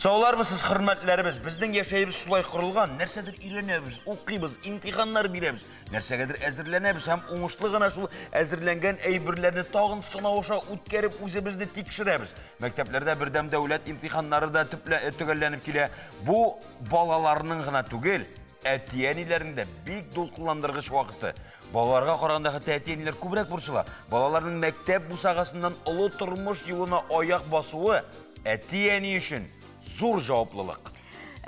Саулармысыз, хөрмәтләребез, безнең яшәебез шулай корылган, нәрсәдер өйрәнәбез, укыйбыз, имтиханнар бирәбез, нәрсәгәдер әзерләнәбез һәм уңышлы гына шул әзерләнгән әйберләрне тагын сынау аша үткәреп үзебезне тикшерәбез. Мәктәпләрдә бердәм дәүләт имтиханнары да төгәлләнеп килә. Бу балаларның гына түгел, әти-әниләрнең дә бик дулкынландыргыч вакыты. Балаларга караганда хәтта әти-әниләр күбрәк борчыла. Балаларның мәктәп бусагасыннан олы тормыш юлына аяк басуы әти-әни өчен зур җаваплылык.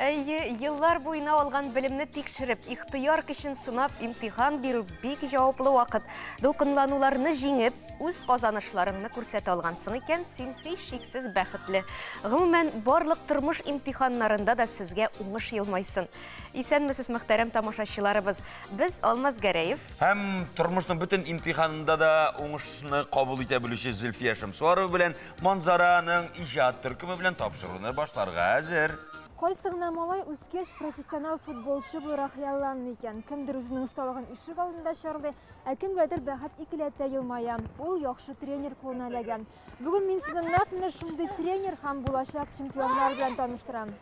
Әйе, еллар буена алган белемне тикшереп, ихтыяр көчен сынап, имтихан бирү бик җаваплы вакыт. Дулкынлануларны җиңеп, үз казанышларыңны күрсәтә алгансың икән, син һичшиксез бәхетле. Гомумән, барлык тормыш имтиханнарында да сезгә уңыш елмайсын. Исәнмесез, мөхтәрәм тамашачыларыбыз. Без Алмаз Гәрәев һәм тормышның бөтен имтиханында да уңышны кабул итә белүче Зөлфия Шәмсуарова белән Манзараның иҗат төркеме белән тапшыруны башларга әзер. Кайсы гына малай үскәч профессионал футболчы булырга хыялланмый икән? Кемдер үзенең осталыгын ишек алдында чарлый, ә кемгәдер бәхет икеләтә елмая. Ул яхшы тренер кулына эләгә. Бүген мин сезне нәкъ менә шундый тренер һәм булачак чемпионнар белән таныштырам.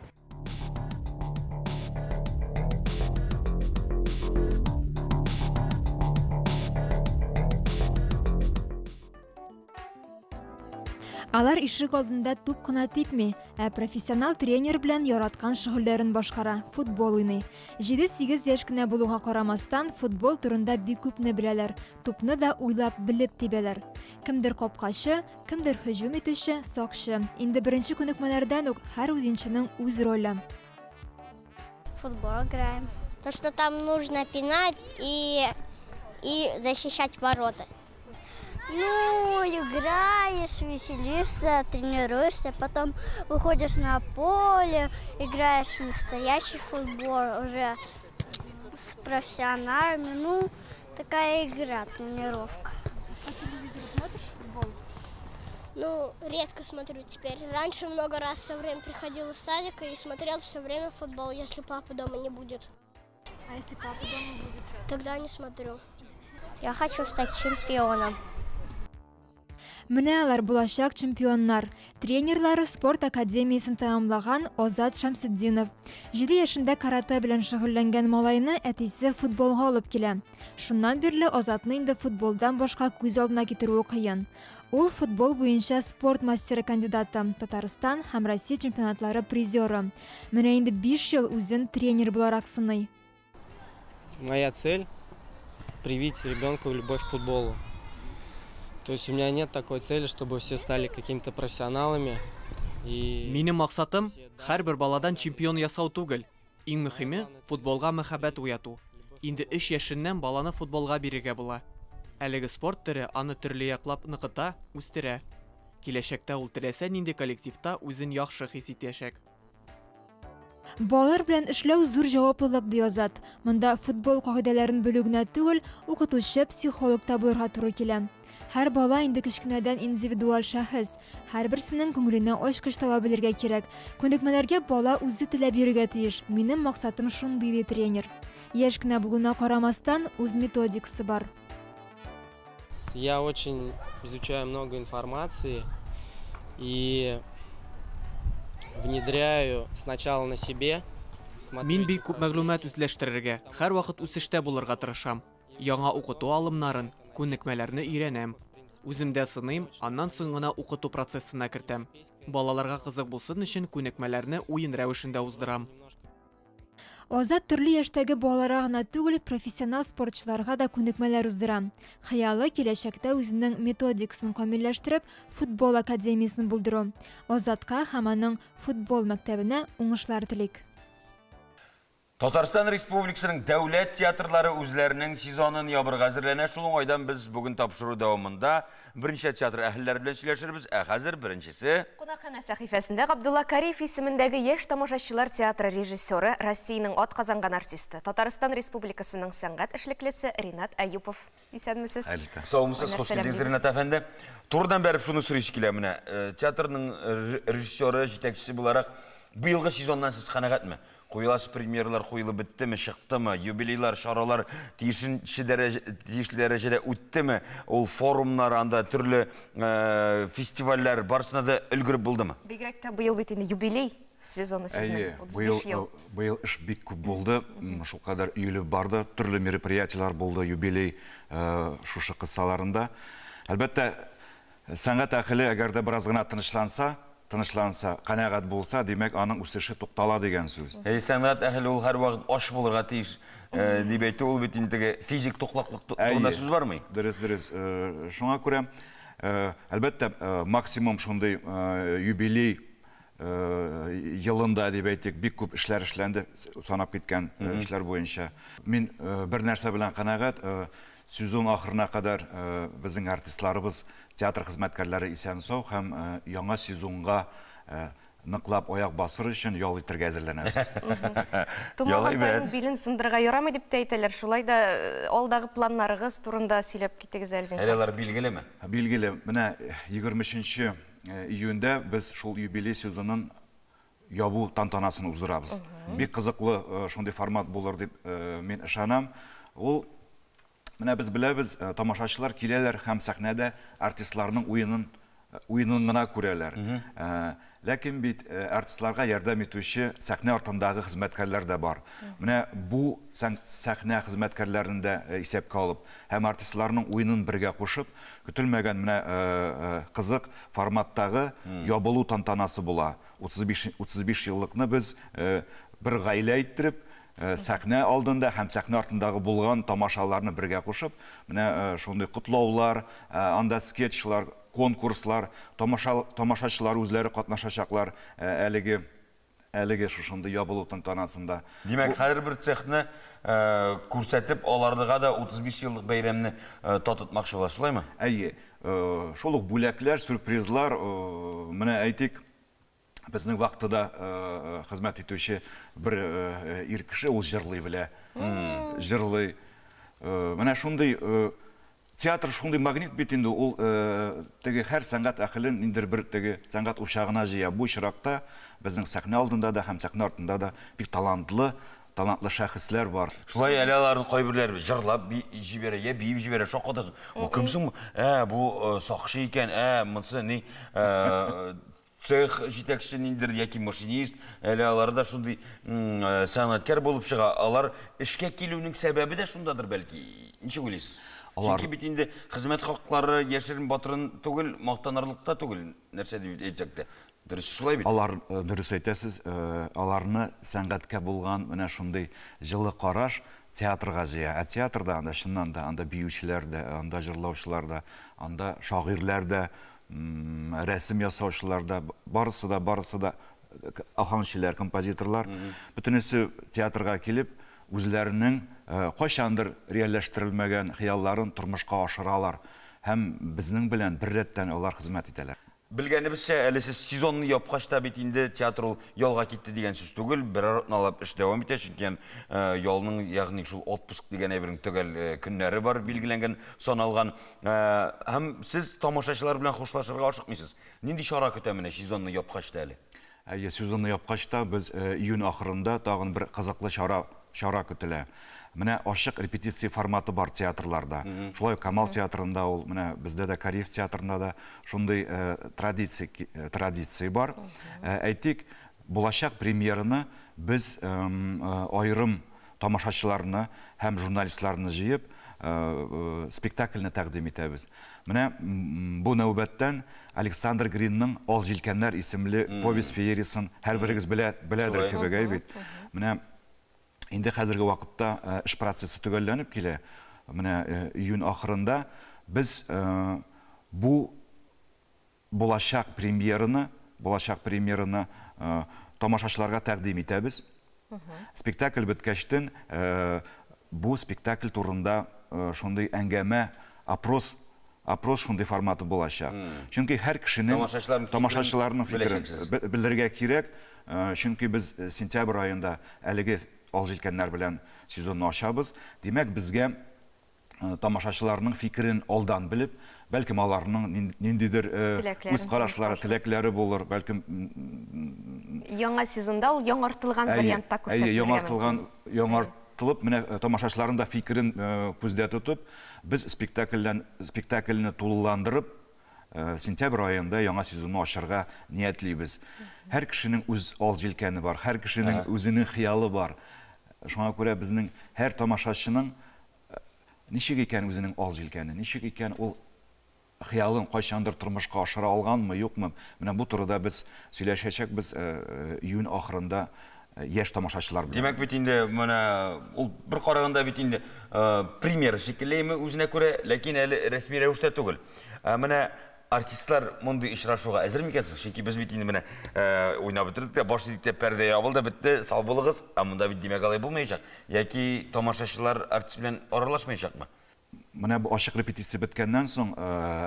Алар ишек алдында туп кына типми, ә профессионал тренер белән яраткан шөгыльләрен башкара, футбол уйный. 7-8 яшь кенә булуга карамастан, футбол турында бик күпне беләләр, тупны да уйлап, белеп тибәләр. Кемдер капкачы, кемдер һөҗүм итүче, сакчы. Инде беренче күнекмәләрдән үк һәр уенчының үз роле. Футбол играем. То, что там нужно пинать и защищать ворота. Ну, играешь, веселишься, тренируешься, потом выходишь на поле, играешь в настоящий футбол уже с профессионалами. Ну, такая игра, тренировка. По телевизору смотришь футбол? Ну, редко смотрю теперь. Раньше много раз все время приходил из садика и смотрел все время футбол, если папы дома не будет. А если папа дома будет? Тогда не смотрю. Я хочу стать чемпионом. Менә алар, булачак чемпионнар. Тренерлары спорт академиясен тәмамлаган Азат Шәмсетдинов. 7 яшендә каратэ белән шөгыльләнгән малайны әтисе футболга алып килә. Шуннан бирле Азатны инде футболдан башка күз алдына китерүе кыен. Ул футбол буенча спорт мастеры кандидаты, Татарстан һәм Россия чемпионатлары призеры. Менә инде 5 ел үзен тренер буларак сыный. Моя цель – привить ребенку любовь к футболу. То есть у меня нет такой цели, чтобы все стали какими-то профессионалами. И Минем максатым һәрбер баладан чемпион ясау түгел. Иң мөһиме футболга мәхәббәт уяту. Инде 3 яшеннән баланы футболга бирергә була. Әлеге спорт төре аны төрле яклап ныгыта, үстерә. Киләчәктә ул теләсә нинди коллективта үзен яхшы хис итәчәк. Балалар белән эшләү зур җаваплылык, ди Азат. Монда футбол кагыйдәләрен белү генә түгел, укытучы, психолог та булырга туры килә. Һәр бала инде кечкенәдән индивидуаль шәхес. Һәрберсенең күңеленә ачкыч таба белергә кирәк. Күнекмәләргә бала үзе теләп йөрергә тиеш. Минем максатым шундый, ди тренер. Яшь кенә булуына карамастан, үз методикасы бар. Я очень изучаю много информации и внедряю сначала на себе. Мин бик күп мәгълүмат үзләштерергә, һәрвакыт үсештә булырга тырышам. Яңа укыту алымнарын, күнекмәләрне өйрәнәм. Үземдә сыныйм, аннан соң гына укыту процессына кертәм. Балаларга кызык булсын өчен күнекмәләрне уен рәвешендә уздырам. Азат төрле яшьтәге балаларга гына түгел, профессионал спортчыларга да күнекмәләр уздыра. Хыялы киләчәктә үзенең методикасын камилләштереп, футбол академиясен булдыру. Азатка һәм аның футбол мәктәбенә уңышлар телик. Татарстан Республикасының дәүләт театрлары үзләренең сезонын ябырга әзерләнә. Шул уңайдан без бүген тапшыру дәвамында берничә театр әһелләре белән сөйләшербез. Ә хәзер беренчесе Кунакханә сәхифәсендә Габдулла Кариев исемендәге яшь тамашачылар театры режиссеры, Россиянең атказанган артисты, Татарстан Республикасының сәнгать эшлеклесе Ринат Әюпов. Исәнмесез. Әлбәттә. Саумысыз, хуш килдегез, Ринат әфәнде. Турыдан бәреп шуны сорыйсы килә менә. Театрның режиссеры, җитәкчесе буларак, быелгы сезоннан сез канәгатьме? Куеласы премьералар куелып беттеме, чыктымы, юбилейлар, чаралар тиешенче дәрәҗә, тиешле дәрәҗәдә үттеме? Ул форумнар, анда төрле фестивальләр барысына да өлгереп булдымы? Бигрәк тә быел бит инде юбилей. сезоны сезнең, Әйе, 35 ел. Быел эш бик күп булды, шулкадәр өелеп барды, төрле мероприятиеләр булды юбилей шушы кысаларында. Әлбәттә, сәнгать әһеле әгәр дә бераз гына тынычланса, канәгать булса, димәк, аның үсеше туктала дигән сүз. Әйе, сәнгать әһеле ул һәрвакыт ач булырга тиеш дип әйтү, ул бит инде теге физик туклыклык турында сүз бармый. Дөрес, дөрес. Шуңа күрә, әлбәттә, максимум шундый юбилей елында дип әйтик, бик күп эшләр эшләнде, санап киткән эшләр буенча. Мин бер нәрсә белән канәгать, сезон ахырына кадәр безнең артистларыбыз, театр хезмәткәрләре исән-сау һәм яңа сезонга ныклап аяк басыр өчен ял итәргә әзерләнәбез. Тумаган тайның билен сындырырга ярамый дип тә әйтәләр. Шулай да алдагы планнарыгыз турында сөйләп китегез әле, зинһар. Әле алар билгелеме? Билгеле. Менә 23 июньдә без шул юбилей сезонын ябу тантанасын уздырабыз. Бик кызыклы шундый формат булыр дип мин ышанам. Ул менә без беләбез, тамашачылар киләләр һәм сәхнәдә артистларның уенын гына күрәләр. Ләкин бит артистларга ярдәм итүче сәхнә артындагы хезмәткәрләр дә бар. Менә бу сәхнә хезмәткәрләрен дә исәпкә алып һәм артистларның уенын бергә кушып, көтелмәгән менә кызык форматтагы ябылу тантанасы була. 35 еллыкны без бер гаилә иттереп, сәхнә алдында һәм сәхнә артындагы булган тамашаларны бергә кушып, менә шундый котлаулар, анда скетчлар, конкурслар, тамашачылар үзләре катнашачаклар әлеге шушындый ябылу тантанасында. Димәк, һәрбер цехны күрсәтеп, аларга да 35 еллык бәйрәмне татытмакчы була, шулаймы? Әйе, шул ук бүләкләр, сюрпризлар, менә әйтик, безнең вакытта хезмәт итүче бер ир кеше, ул җырлый белә. Җырлый. Менә шундый театр шундый магнит бит инде, ул теге һәр сәнгать әһелен ниндидер бер теге сәнгать учагына җыя. Бу очракта безнең сәхнә алдында да һәм сәхнә артында да бик талантлы шәхесләр бар. Шулай әле аларның кайберләре җырлап җибәрә, я биеп җибәрә, шаккатасың. Бу кем соң? Бу сакчы икән, монысы ни? Цех җитәкчесе ниндидер яки машинист, әле алар да шундый сәнгатькәр булып чыга. Алар эшкә килүнең сәбәбе дә шундадыр бәлки. Ничек уйлыйсыз? Чөнки бит инде хезмәт хаклары яшерен батырын түгел, мактанырлык та түгел, нәрсә дип әйтсәк тә. Дөрес шулай бит. Алар дөрес әйтәсез, аларны сәнгатькә булган менә шундый җылы караш театрга җыя. Ә театрда анда чыннан да анда биючеләр дә, анда җырлаучылар да, анда шагыйрьләр дә, рәсем ясаучылар да, барысы да аһәңчеләр, композиторлар, бөтенесе театрга килеп, үзләренең кайчандыр реальләштерелмәгән хыялларын тормышка ашыралар һәм безнең белән бер рәттән алар хезмәт итәләр. Белгәнебезчә, әле сез сезонны япкач та бит инде театр ул ялга китте дигән сүз түгел, берәр атналап эш дәвам итә, чөнки ялның, ягъни шул отпуск дигән әйбернең төгәл көннәре бар, билгеләнгән, саналган. Һәм сез тамашачылар белән хушлашырга ашыкмыйсыз. Нинди чара көтә менә сезонны япкач та әле? Әйе, сезонны япкач та без июнь ахырында тагын бер кызыклы чара көтелә. Менә ачык репетиция форматы бар театрларда. Шулай ук Камал театрында ул, менә бездә дә Кариев театрында да шундый традиция бар. Әйтик, булачак премьераны без аерым тамашачыларны һәм журналистларны җыеп, спектакльне тәкъдим итәбез. Менә бу нәүбәттән Александр Гринның «Ал җилкәннәр» исемле повесть феериясын һәрберегез беләдер кебек, әй бит. Менә инде хәзерге вакытта эш процессы төгәлләнеп килә. Менә июнь ахырында без бу булачак премьераны тамашачыларга тәкъдим итәбез. Спектакль беткәчтен бу спектакль турында шундый әңгәмә, опрос шундый форматы булачак. Чөнки һәр кешенең тамашачыларның фикерен белергә кирәк. Чөнки без сентябрь аенда әлеге ал җилкәннәр белән сезонны ачабыз. Димәк, безгә тамашачыларның фикерен алдан белеп, бәлкем аларның ниндидер үз карашлары, теләкләре булыр, бәлкем яңа сезонда ул яңартылган вариантта күрсәтелгән. Яңартылган, яңартылып, менә тамашачыларның да фикерен күздә тотып, без спектакльне тулыландырып, Сентябрь аенда яңа сезонны ачарга ниятлибез. Һәр кешенең үз ал җилкәне бар, һәр кешенең үзенең хыялы бар. Шуңа күрә безнең һәр тамашачының ничек икән үзенең ал җилкәне, ничек икән ул хыялын кайчандыр тормышка ашыра алганмы, юкмы? Менә бу турыда без сөйләшәчәкбез июнь ахырында яшь тамашачылар белән. Димәк бит инде менә ул бер караганда бит инде премьера шикеллеме үзенә күрә, ләкин әле рәсми рәвештә түгел. Менә артистлар мондый очрашуга әзер микән соң? Чөнки без бит инде менә уйнап бетердек тә, баш идек тә, пәрдә ябылды, бетте, сау булыгыз. Ә монда бит димәк алай булмаячак. Яки тамашачылар артист белән аралашмаячакмы? Менә бу ачык репетиция беткәннән соң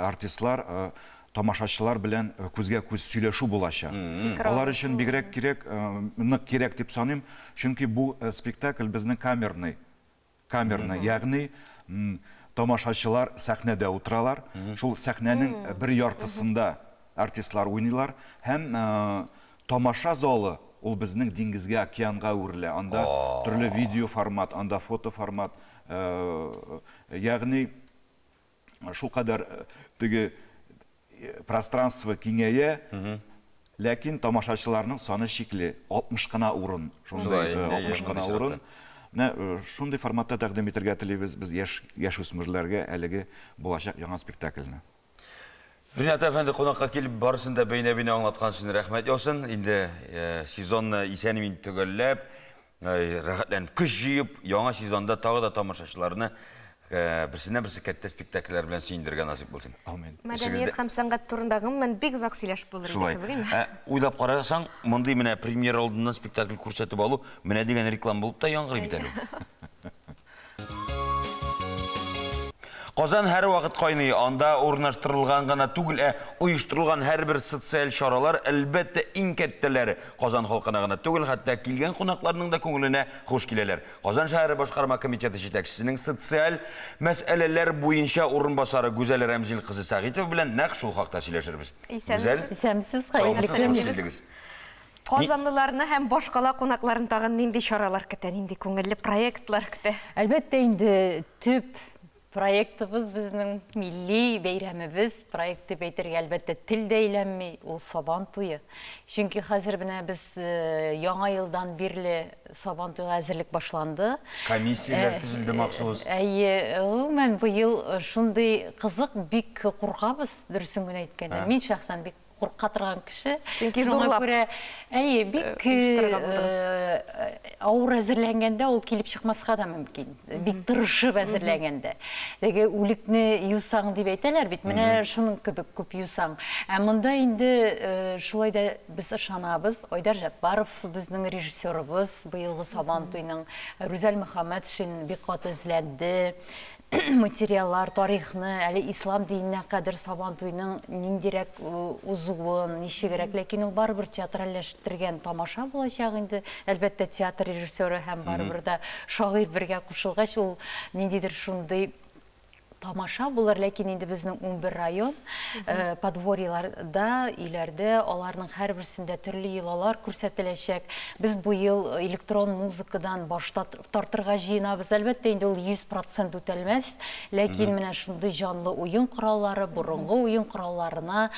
артистлар тамашачылар белән күзгә күз сөйләшү булачак. Алар өчен бигрәк кирәк, нык кирәк дип саныйм, чөнки бу спектакль безнең камерный, камерный, ягъни тамашачылар сәхнәдә утыралар. Шул сәхнәнең бер яртысында артистлар уйныйлар һәм тамаша залы ул безнең диңгезгә, океанга әверелә. Анда төрле видео формат, анда фото формат, ягъни шул кадәр теге пространство киңәя, ләкин тамашачыларның саны чикле, 60 кына урын, шундый 60 кына урын. Менә шундый форматта тәкъдим итәргә телибез без яшь яшүсмерләргә әлеге булачак яңа спектакльне. Ринат әфәнде, кунакка килеп барысын да бәйнә-бәйнә аңлаткан өчен рәхмәт яусын. Инде сезонны исән-имин төгәлләп, рәхәтләнеп көч җыеп, яңа сезонда тагы да тамашачыларны берсеннән-берсе кәттә спектакльләр белән сөендерергә насыйп булсын. Амин. Мәдәният һәм сәнгать турында гомумән бик озак сөйләшеп булыр иде кебек, әйме? Уйлап карасаң, мондый менә премьера алдыннан спектакль күрсәтеп алу менә дигән реклама булып та яңгырый бит әле. Казан һәрвакыт кайный, анда урнаштырылган гына түгел, ә оештырылган һәрбер социаль чаралар, әлбәттә, иң кәттәләре. Казан халкына гына түгел, хәтта килгән кунакларның да күңеленә хуш киләләр. Казан шәһәре башкарма комитеты җитәкчесенең социаль мәсьәләләр буенча урынбасары Гүзәл Рәмзил кызы Сәгыйтова белән нәкъ шул хакта сөйләшербез. Исәнмесез. Исәнмесез, хәерле көн. Хуш килдегез. Казанлыларны һәм башкала кунакларын тагын нинди чаралар көтә, нинди күңелле проектлар көтә? Әлбәттә инде, төп проектыбыз безнең милли бәйрәмебез, проект дип әйтергә әлбәттә тел дә әйләнми, ул Сабан туе. Чөнки хәзер менә без яңа елдан бирле Сабан туйга әзерлек башланды. Комиссияләр төзелде махсус. Әйе, гомумән быел шундый кызык, бик куркабыз, дөресен генә әйткәндә. Мин шәхсән бик курка торган кеше. Чөнки зурлап. Әйе, бик авыр әзерләнгәндә ул килеп чыкмаска да мөмкин. Бик тырышып әзерләгәндә. Теге үлекне юсаң дип әйтәләр бит, менә шуның кебек күп юсаң. Ә монда инде шулай да без ышанабыз. Айдар Җәббаров безнең режиссерыбыз, быелгы Сабан туйның. Рүзәл Мөхәммәтшин бик каты эзләнде. Материаллар, тарихны, әле ислам диненә кадәр Сабан туйның ниндирәк узуын, ничегрәк, ләкин ул барыбер театральләштергән тамаша булачак инде. Әлбәттә, театр режиссеры һәм барыбер дә шагыйрь бергә кушылгач, ул ниндидер шундый тамаша булыр, ләкин инде безнең 11 район подворьеларда, өйләрдә, аларның һәрберсендә төрле йолалар күрсәтеләчәк. Без быел электрон музыкадан баш тартырга җыенабыз. Әлбәттә, инде ул 100% үтәлмәс, ләкин менә шундый җанлы уен кораллары, борынгы уен коралларына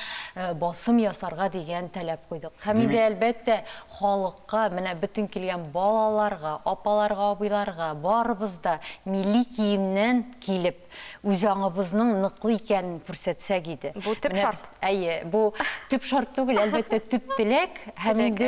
басым ясарга дигән таләп куйдык. Һәм инде әлбәттә халыкка, менә бөтен килгән балаларга, апаларга, абыйларга, барыбыз да милли киемнән килеп, үз аңыбызның ныклы икәнен күрсәтсәк иде. Бу төп шарт. Әйе, бу төп шарт түгел, әлбәттә, төп теләк. Һәм инде,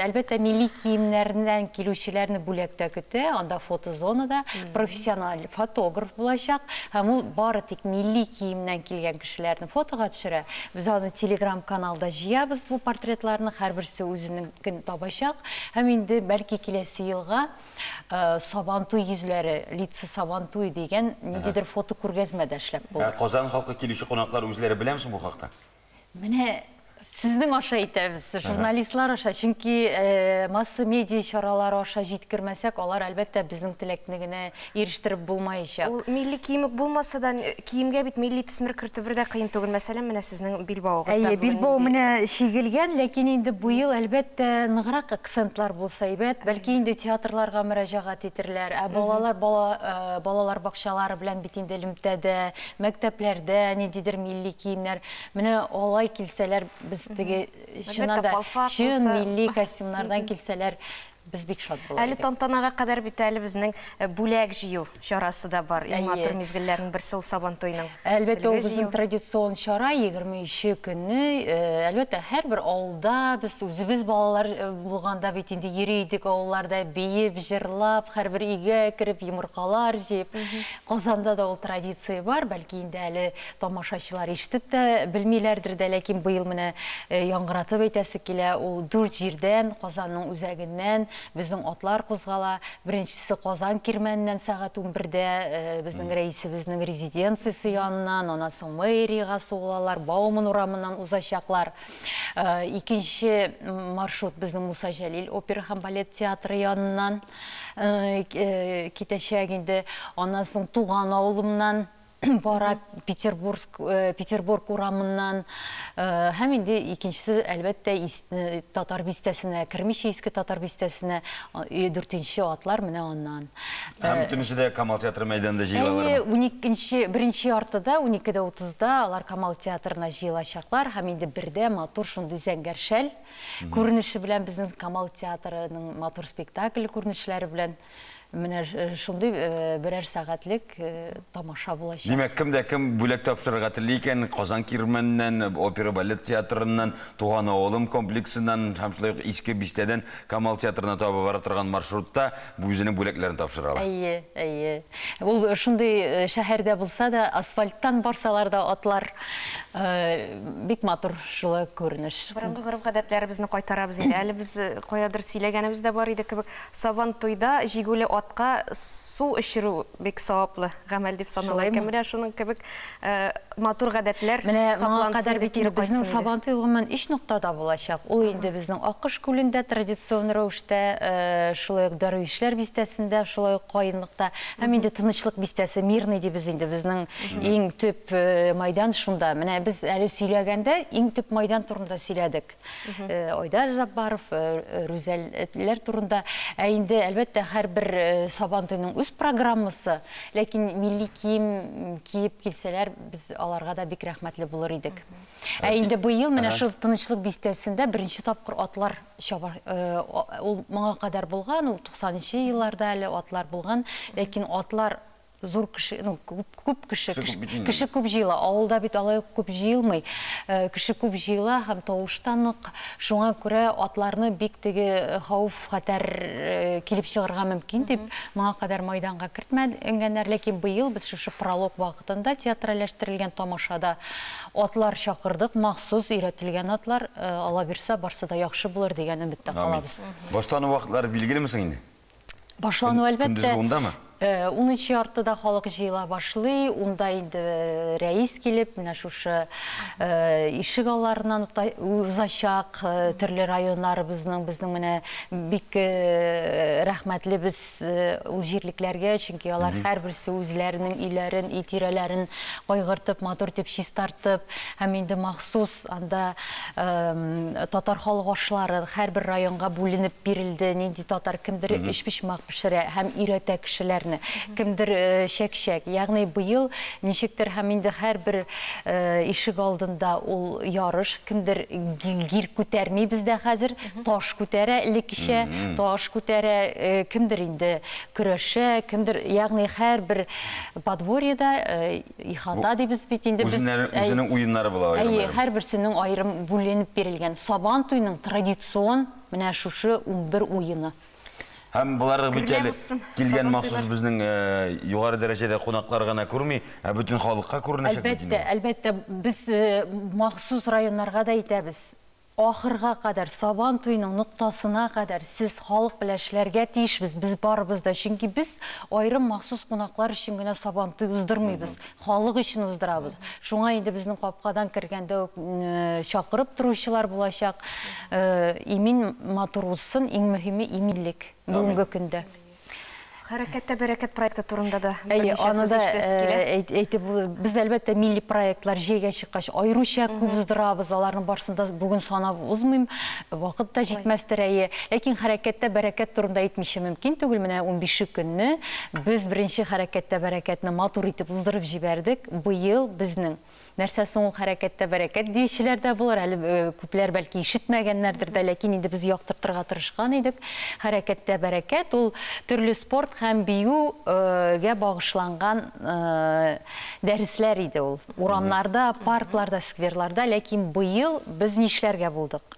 әлбәттә, милли киемнәреннән килүчеләрне бүләк тә көтә. Анда фотозонада профессиональ фотограф булачак. Һәм ул бары тик милли киемнән килгән кешеләрне фотога төшерә. Без аны телеграм-каналда җыябыз бу портретларны, һәрберсе үзенекен табачак. Һәм инде бәлки киләсе елга Сабантуй йөзләре, лица Сабантуй дигән ниндидер фото күргәзмә дә эшләп булыр. Казан халкы, килүче кунаклар үзләре беләме соң бу хакта? Менә Сезнең аша әйтәбез, журналистлар аша, чөнки масса медиа чаралары аша җиткермәсәк, алар әлбәттә безнең теләкне генә ирештереп булмаячак. Ул милли кием үк булмаса да, киемгә бит милли төсмер кертү бер дә кыен түгел. Мәсәлән, менә сезнең билбавыгыз да. Әйе, билбау менә чигелгән, ләкин инде быел әлбәттә ныграк акцентлар булса әйбәт, бәлки инде театрларга мөрәҗәгать итерләр, ә балалар балалар бакчалары белән бит инде элемтәдә, мәктәпләрдә ниндидер милли киемнәр. Менә алай килсәләр, без теге чыннан да чын милли костюмнардан килсәләр, без бик шат булыр идек. Әле тантанага кадәр бит әле безнең бүләк җыю чарасы да бар. Иң матур мизгелләрнең берсе ул Сабантуйның. Әлбәттә, ул безнең традицион чара 23 көнне. Әлбәттә, һәрбер авылда без үзебез балалар булганда бит инде йөри идек авылларда, биеп, җырлап, һәрбер өйгә кереп, йомыркалар җыеп. Казанда да ул традиция бар, бәлки инде әле тамашачылар ишетеп тә белмиләрдер дә, ләкин быел менә яңгыратып әйтәсе килә, ул 4 җирдән, Казанның үзәгеннән безнең атлар кузгала. Беренчесе Казан Кирмәненнән сәгать 11-дә безнең рәисебезнең резиденциясе яныннан, аннан соң мэриягә сугылалар, Бауман урамыннан узачаклар. Икенче маршрут безнең Муса Җәлил опера һәм балет театры яныннан китәчәк инде. Аннан соң туган авылымнан бара, Петербург урамыннан, һәм инде икенчесе әлбәттә Татар бистәсенә кермичә, Иске Татар бистәсенә, 4нче атлар менә аннан. Һәм бөтенесе дә Камал театры мәйданында җыелалармы? Әйе, 12нче, беренче яртыда, 12:30да алар Камал театрына җыелачаклар, һәм инде бердә матур шундый зәңгәр шәл күренеше белән безнең Камал театрының матур спектакль күренешләре белән менә шундый берәр сәгатьлек тамаша булачак. Димәк, кем дә кем бүләк тапшырырга тели икән, Казан Кирмәненнән, опера балет театрыннан, Туган авылым комплексыннан һәм шулай ук Иске бистәдән Камал театрына таба бара торган маршрутта үзенең бүләкләрен тапшыра ала. Әйе, әйе. Ул шундый шәһәрдә булса да, асфальттан барсалар да атлар бик матур шулай күренеш. Борынгы гореф-гадәтләребезне кайтарабыз инде. Әле без каядыр сөйләгәнебез дә бар иде кебек. Сабантуйда җигүле атка су эчерү бик саваплы гамәл дип санала икән. Менә шуның кебек матур гадәтләр саклансын. Кадәр бит инде безнең Сабантуй гомумән 3 ноктада булачак. Ул инде безнең Акыш күлендә традицион рәвештә, шулай ук Дәрвишләр бистәсендә, шулай ук Каенлыкта һәм инде Тынычлык бистәсе, Мирный дибез инде, безнең иң төп майдан шунда. Менә без әле сөйләгәндә иң төп майдан турында сөйләдек. Айдар Жаббаров, Рүзәлләр турында. Ә инде әлбәттә һәрбер Сабантуйның үз программасы, ләкин милли кием киеп килсәләр, без аларга да бик рәхмәтле булыр идек. Ә инде быел менә шул Тынычлык бистәсендә беренче тапкыр атлар чаба, ул моңа кадәр булган, ул 90нчы елларда әле атлар булган, ләкин атлар зур кеше, ну, күп кеше, кеше күп җыела. Авылда бит алай ук күп җыелмый. Кеше күп җыела һәм тавыштан нык. Шуңа күрә атларны бик теге хәвеф-хәтәр килеп чыгарга мөмкин дип, моңа кадәр майданга кертмәгәннәр. Ләкин быел без шушы пролог вакытында театральләштерелгән тамашада атлар чакырдык, махсус өйрәтелгән атлар. Ала бирсә, барсы да яхшы булыр дигән өметтә калабыз. Башлану вакытлары билгелеме соң инде? Башлану әлбәттә. Көндезге ундамы? 13 яртыда халык җыела башлый, унда инде рәис килеп, менә шушы ишек алларыннан узачак, төрле районнарыбызның, безнең менә бик рәхмәтле без ул җирлекләргә, чөнки алар һәрберсе үзләренең өйләрен, өй тирәләрен кайгыртып, матур итеп чистартып, һәм инде махсус анда татар халык ашлары һәрбер районга бүленеп бирелде, нинди татар кемдер өчпочмак пешерә һәм өйрәтә кешеләрне. Кемдер чәк-чәк. Ягъни быел ничектер һәм инде һәрбер ишек алдында ул ярыш, кемдер гир күтәрми бездә хәзер, таш күтәрә, элеккечә таш күтәрә, кемдер инде көрәшә, кемдер, ягъни һәрбер подворьеда ихата дибез бит инде без. Үзенең уеннары була аерым. Әйе, һәрберсенең аерым бүленеп бирелгән. Сабантуйның традицион менә шушы 11 уены. Һәм болар бит әле килгән махсус безнең югары дәрәҗәдә кунаклар гына күрми, ә бөтен халыкка күренәчәк бит инде. Әлбәттә, әлбәттә, без махсус районнарга да әйтәбез. Ахырга кадәр, Сабан туеның ноктасына кадәр сез халык белән эшләргә тиешбез, без барыбыз да. Чөнки без аерым махсус кунаклар өчен генә Сабан туй уздырмыйбыз, халык өчен уздырабыз. Шуңа инде безнең капкадан кергәндә үк чакырып торучылар булачак. Имин, матур узсын, иң мөһиме иминлек бүгенге көндә. Хәрәкәттә бәрәкәт проекты турында да Әйе, берничә аны сүз да ишетәсе килә. Әйтеп, без әлбәттә милли проектлар җәйгә чыккач аеруча күп уздырабыз, аларның барысын да бүген санап узмыйм, вакыт та җитмәстер, әйе. Ләкин хәрәкәттә бәрәкәт турында әйтмичә мөмкин түгел. Менә 15 көнне без беренче хәрәкәттә бәрәкәтне матур итеп уздырып җибәрдек. Быел безнең нәрсә соң ул хәрәкәттә бәрәкәт диючеләр дә булыр, әле күпләр бәлки ишетмәгәннәрдер дә, ләкин инде без яктыртырга тырышкан идек. Хәрәкәттә бәрәкәт ул төрле спорт һәм биюгә багышланган дәресләр иде ул. Урамнарда, паркларда, скверларда, ләкин быел без нишләргә булдык?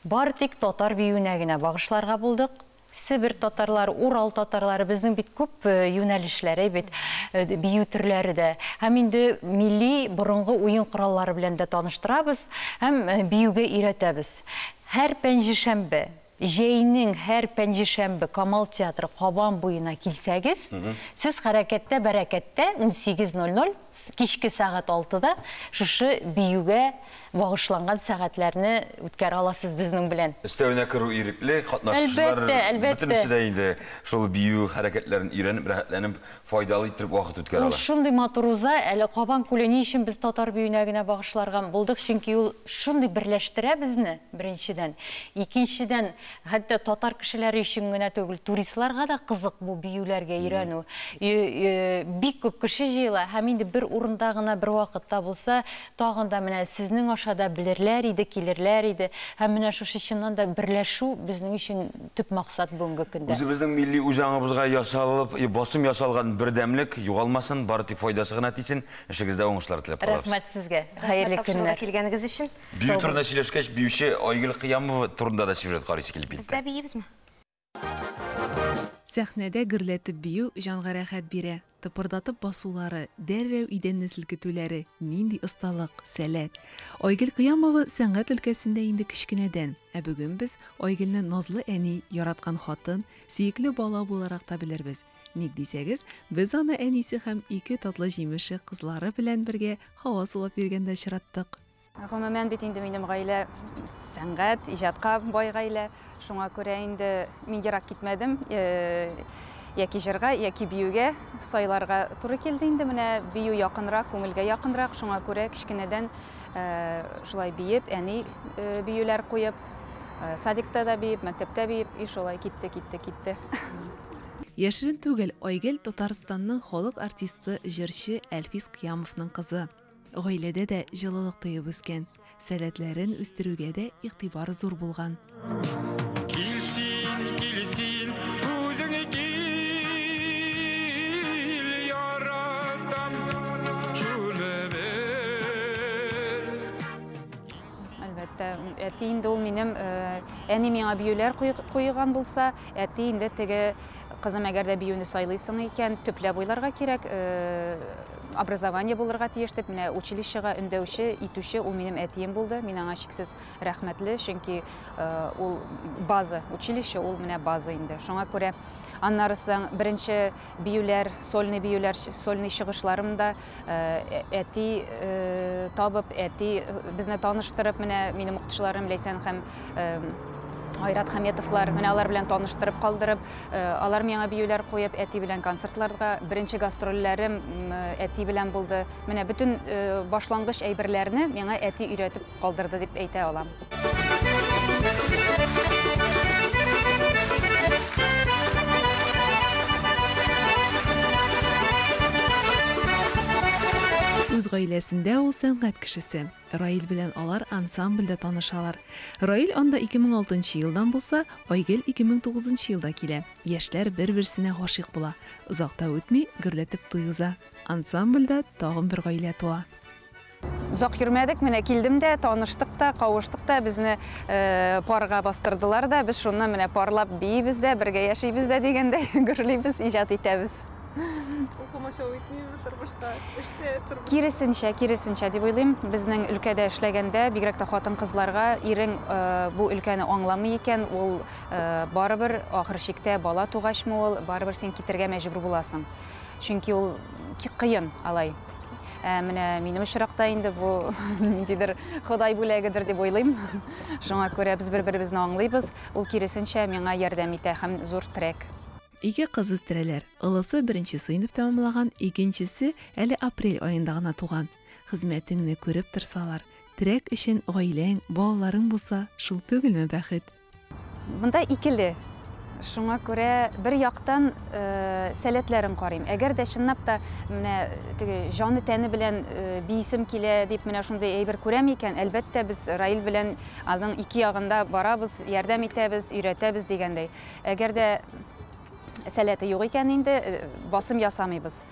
Бары тик татар биюенә генә багышларга булдык. Себер татарлары, Урал татарлары, безнең бит күп юнәлешләре бит, бию төрләре дә. Һәм инде милли борынгы уен кораллары белән дә таныштырабыз һәм биюгә өйрәтәбез. Һәр пәнҗешәмбе, җәйнең һәр пәнҗешәмбе Камал театры Кабан буена килсәгез, сез хәрәкәттә бәрәкәттә 18:00 кичке сәгать 6-да шушы биюгә багышланган сәгатьләрне үткәрә аласыз безнең белән. Өстәвенә керү ирекле, катнашучылар Әлбәттә, әлбәттә. бөтенесе дә инде шул бию хәрәкәтләрен өйрәнеп, рәхәтләнеп, файдалы иттереп вакыт үткәрә Ул ала. шундый матур уза, әле Кабан күле ни өчен без татар биюенә генә багышларга булдык, чөнки ул шундый берләштерә безне, беренчедән. Икенчедән, хәтта татар кешеләре өчен генә түгел, туристларга да кызык бу биюләргә өйрәнү. Бик күп кеше җыела һәм инде бер урында гына бер вакытта булса, тагын да менә сезнең аша да белерләр иде, килерләр иде. Һәм менә шушы чыннан да берләшү безнең өчен төп максат бүгенге көндә. Үзебезнең милли үзаңыбызга ясалып, басым ясалган бердәмлек югалмасын, бары тик файдасы гына тисен. Эшегездә уңышлар теләп калабыз. Рәхмәт сезгә. Хәерле Рәхмәт тапшыруга көннәр. килгәнегез өчен. Бию турында сөйләшкәч, биюче Айгөл Кыямова турында да сюжет карыйсы килеп Без китте. дә биебезме? Сәхнәдә гөрләтеп бию җанга рәхәт бирә. Тыпырдатып басулары, дәррәү идәнне селкетүләре, нинди осталык, сәләт. Айгөл Кыямова сәнгать өлкәсендә инде кечкенәдән. Ә бүген без Айгөлне назлы әни, яраткан хатын, сөекле бала буларак та белербез. Ник дисәгез, без аны әнисе һәм ике татлы җимеше кызлары белән бергә һава сулап йөргәндә очраттык. Гомумән бит инде минем гаилә сәнгать, иҗатка бай гаилә. Шуңа күрә инде мин ерак китмәдем. Яки җырга, яки биюгә сайларга туры килде инде. Менә бию якынрак, күңелгә якынрак. Шуңа күрә кечкенәдән шулай биеп, әни биюләр куеп, садикта да биеп, мәктәптә биеп, и шулай китте, китте, китте. Яшерен түгел, Айгөл Татарстанның халык артисты, җырчы Әлфис Кыямовның кызы. Гаиләдә дә җылылык тоеп үскән, сәләтләрен үстерүгә дә игътибар зур булган. Килсин, килсин, үзең кил, яратам чүлеме. Әлбәттә, әти инде ул минем, әни миңа биюләр куйган булса, әти инде теге кызым, әгәр дә биюне сайлыйсың икән, төпләп уйларга кирәк, образование булырга тиеш дип, менә училищега өндәүче, итүче ул минем әтием булды. Мин аңа чиксез рәхмәтле, чөнки ул база, училище ул менә база инде. Шуңа күрә аннары соң беренче биюләр, сольный биюләр, сольный чыгышларым да әти табып, әти безне таныштырып, менә минем укытучыларым Ләйсән һәм Айрат Хаметовлар, менә алар белән таныштырып калдырып, алар миңа биюләр куеп, әти белән концертларга, беренче гастрольләрем әти белән булды. Менә бөтен башлангыч әйберләрне миңа әти өйрәтеп калдырды дип әйтә алам. Үз гаиләсендә ул сәнгать кешесе. Раил белән алар ансамбльдә танышалар. Раил анда 2006 елдан булса, Айгөл 2009 елда килә. Яшьләр бер-берсенә гашыйк була. Озак та үтми, гөрләтеп туй уза. Ансамбльдә тагын бер гаилә туа. Озак йөрмәдек, менә килдем дә, таныштык та, кавыштык та, безне парга бастырдылар да, без шуннан менә парлап биибез дә, бергә яшибез дә дигәндәй, гөрлибез, иҗат итәбез. Ул комачау итмиме тормышка, эштә, тормышта? Киресенчә, киресенчә дип уйлыйм. Безнең өлкәдә эшләгәндә, бигрәк тә хатын-кызларга, ирең бу өлкәне аңламый икән, ул барыбер ахыр чиктә бала тугачмы ул, барыбер син китергә мәҗбүр буласың. Чөнки ул кыен алай. Ә менә минем очракта инде бу ниндидер Ходай бүләгедер дип уйлыйм. Шуңа күрә без бер-беребезне аңлыйбыз. Ул киресенчә миңа ярдәм итә һәм зур терәк. Ике кыз үстерәләр. Олысы беренче сыйныф тәмамлаган, икенчесе әле апрель аенда гына туган. Хезмәтеңне күреп торсалар, терәк өчен гаиләң, балаларың булса, шул түгелме бәхет? Монда икеле. Шуңа күрә бер яктан сәләтләрен карыйм. Әгәр дә чынлап та менә теге җаны тәне белән биисем килә дип менә шундый әйбер күрәм икән, әлбәттә, без Раил белән аның ике ягында барабыз, ярдәм итәбез, өйрәтәбез дигәндәй. Әгәр дә сәләте юк икән инде, басым ясамыйбыз.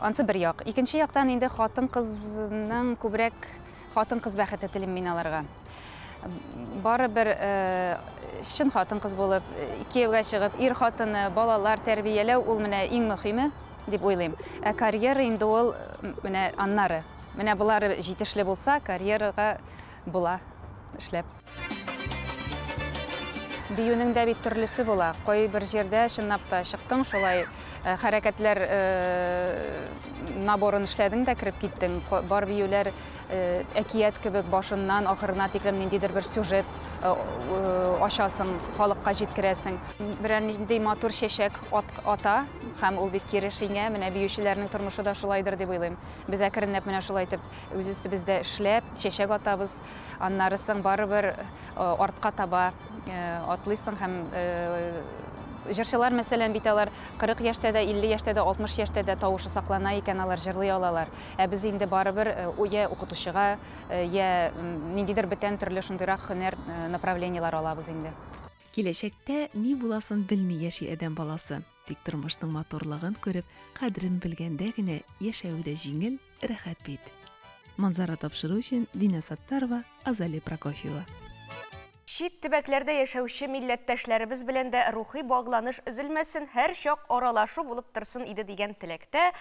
Ансы бер як. Икенче яктан инде хатын-кызның күбрәк хатын-кыз бәхете телим мин аларга. Барыбер чын хатын-кыз булып, кияүгә чыгып, ир хатыны, балалар тәрбияләү ул менә иң мөһиме дип уйлыйм. Ә карьера инде ул менә аннары. Менә болары җитешле булса, карьерага була эшләп. Биюнең дә бит төрлесе була. Кайбер җирдә чынлап та чыктың, шулай хәрәкәтләр наборын эшләдең дә кереп киттең. Бар биюләр әкият кебек башыннан ахырына тиклем ниндидер бер сюжет ачасың, халыкка җиткерәсең. Берәр нинди матур чәчәк ата һәм ул бит кире шиңә. Менә биючеләрнең тормышы да шулайдыр дип уйлыйм. Без әкренләп менә шулай итеп үз өстебездә эшләп, чәчәк атабыз. Аннары соң барыбер артка таба атлыйсың һәм җырчылар, мәсәлән, бит алар 40 яшьтә дә, 50 яшьтә дә, 60 яшьтә дә тавышы саклана икән, алар җырлый алалар. Ә без инде барыбер я укытучыга, я ниндидер бүтән төрле шундыйрак һөнәр направлениеләр алабыз инде. Киләчәктә ни буласын белми яши адәм баласы. Тик тормышның матурлыгын күреп, кадерен белгәндә генә яшәве дә җиңел, рәхәт бит. Манзара тапшыру өчен Динә Саттарова, Азалия Прокофьева. Чит төбәкләрдә яшәүче милләттәшләребез белән дә рухи багланыш өзелмәсен, һәр чак аралашу булып торсын иде дигән теләктә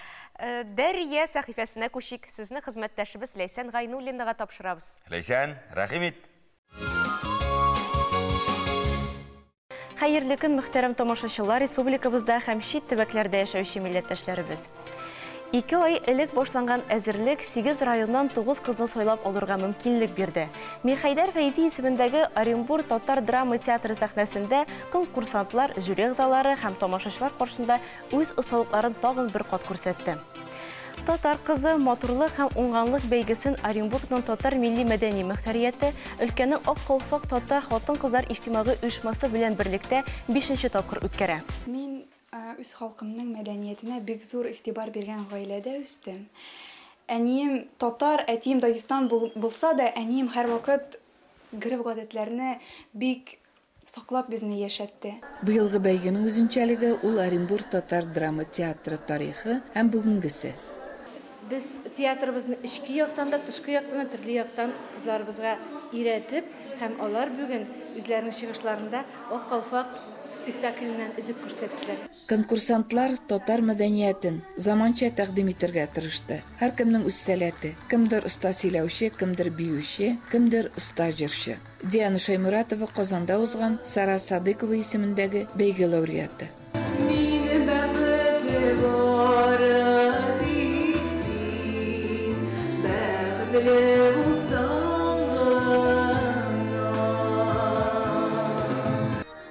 Дәрия сәхифәсенә күчик. Сүзне хезмәттәшебез Ләйсән Гайнуллинага тапшырабыз. Ләйсән, рәхим ит. Хәерле көн, мөхтәрәм тамашачылар, республикабызда һәм чит төбәкләрдә яшәүче милләттәшләребез. 2 ай элек башланган әзерлек 8 районнан 9 кызны сайлап алырга мөмкинлек бирде. Мирхәйдәр Фәйзи исемендәге Оренбур татар драма театры сәхнәсендә конкурсантлар, жюри әгъзалары һәм тамашачылар каршында үз осталыкларын тагын бер кат күрсәтте. Татар кызы матурлык һәм уңганлык бәйгесен Оренбургның татар милли мәдәни мөхтәрияте өлкәнең Ак калфак татар хатын-кызлар иҗтимагый оешмасы белән берлектә 5нче тапкыр үткәрә. Мин үз халкымның мәдәниятенә бик зур игътибар биргән гаиләдә үстем. Әнием татар, әтием Дагестан булса да, әнием һәрвакыт гореф-гадәтләрне бик саклап безне яшәтте. Быелгы бәйгенең үзенчәлеге ул Оренбур татар драма театры тарихы һәм бүгенгесе. Без театрыбызны эчке яктан да, тышкы яктан да, төрле яктан кызларыбызга өйрәтеп, һәм алар бүген үзләренең чыгышларында Ак калфак спектакленнән өзек күрсәттеләр. Конкурсантлар татар мәдәниятен заманча тәкъдим итәргә тырышты. Һәркемнең үз сәләте. Кемдер оста сөйләүче, кемдер биюче, кемдер оста җырчы. Диана Шаймуратова Казанда узган Сара Садыкова исемендәге бәйге лауреаты.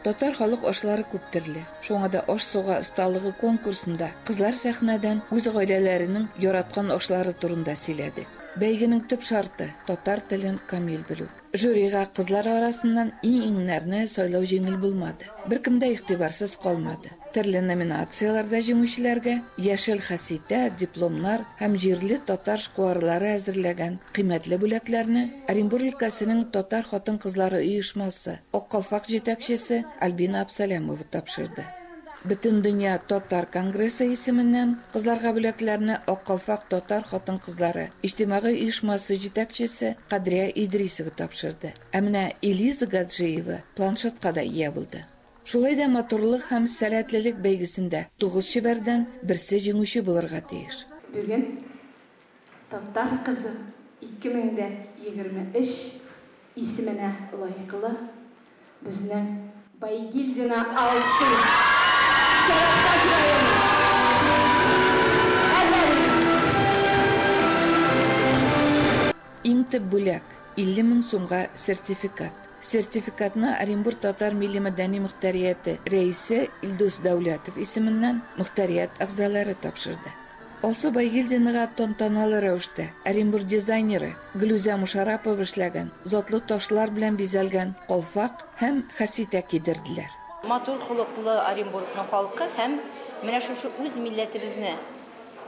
Татар халык ашлары күп төрле. Шуңа да аш-суга осталыгы конкурсында кызлар сәхнәдән үз гаиләләренең яраткан ашлары турында сөйләде. Бәйгенең төп шарты татар телен камил белү. Жюрига кызлар арасыннан иң-иңнәрне сайлау җиңел булмады. Беркем дә игътибарсыз калмады. Төрле номинацияләрдә җиңүчеләргә яшел хәситә, дипломнар һәм җирле татар эшкуарлары әзерләгән кыйммәтле бүләкләрне Оренбур өлкәсенең татар хатын-кызлары оешмасы Ак калфак җитәкчесе Альбина Абсалямова тапшырды. Бөтендөнья татар конгрессы исеменнән кызларга бүләкләрне Ак калфак татар хатын-кызлары иҗтимагый оешмасы җитәкчесе Кадрия Идрисова тапшырды. Ә менә Элиза Гаджиева планшетка да ия булды. Шулай да матурлык һәм сәләтлелек бәйгесендә тугыз чибәрдән берсе җиңүче булырга тиеш. Бүген Татар кызы 2023 исеменә лаеклы безнең Байгилдина Алсу. Сарапаз районы. Иң төп бүләк, 50 мең сумга сертификат. Сертификатны Оренбург татар милли-мәдәни мохтарияте рәисе Илдус Дәүләтов исеменнән мохтарият әгъзалары тапшырды. Алсу Байгилдинага тантаналы рәвештә Оренбург дизайнеры Гөлүзә Мушарапова эшләгән затлы ташлар белән бизәлгән калфак һәм хәситә кидерделәр. Матур холыклы Оренбургның халкы һәм менә шушы үз милләтебезне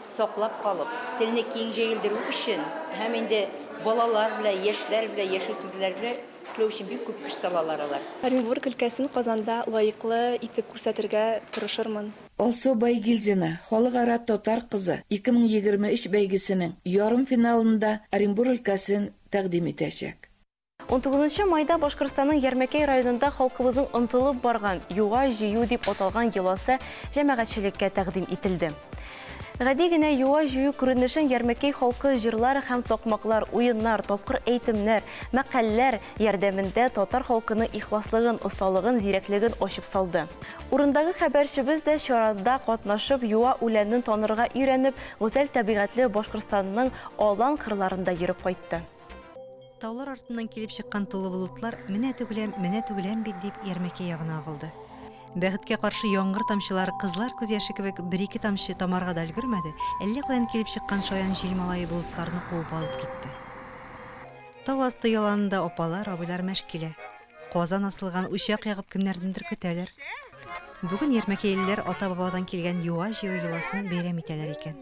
саклап калып, телне киң җәелдерү өчен һәм инде балалар белән, яшьләр белән, яшүсмерләр белән эшләү өчен бик күп көч салалар алар. Оренбург өлкәсен Казанда лаеклы итеп күрсәтергә тырышырмын. Алсу Байгилдина, Халыкара Татар кызы 2023 бәйгесенең ярымфиналында Оренбур өлкәсен тәкъдим итәчәк. 19 майда Башкортстанның Ярмәкәй районында халкыбызның онытылып барган Юа җыю дип аталган йоласы җәмәгатьчелеккә тәкъдим ителде. Гади генә юа җыю күренешен Ярмәкәй халкы җырлар һәм такмаклар, уеннар, тапкыр әйтемнәр, мәкальләр ярдәмендә татар халкының ихласлыгын, осталыгын, зирәклеген ачып салды. Урындагы хәбәрчебез дә чарада катнашып, юа үләнен танырга өйрәнеп, гүзәл табигатьле Башкортстанның алан кырларында йөреп кайтты. Таулар артыннан килеп чыккан тулы болытлар менә түгеләм, менә түгеләм бит дип Ярмәкәй ягына агылды. Бәхеткә каршы яңгыр тамчылары кызлар күз яше кебек бер-ике тамчы тамарга да өлгермәде, әллә каян килеп чыккан шаян җил малае болытларны куып алып китте. Тау асты яланында апалар, абыйлар мәш килә. Казан асылган, учак ягып кемнәрнедер көтәләр. Бүген ярмәкәйлеләр ата-бабадан килгән юа җыю йоласын бәйрәм итәләр икән.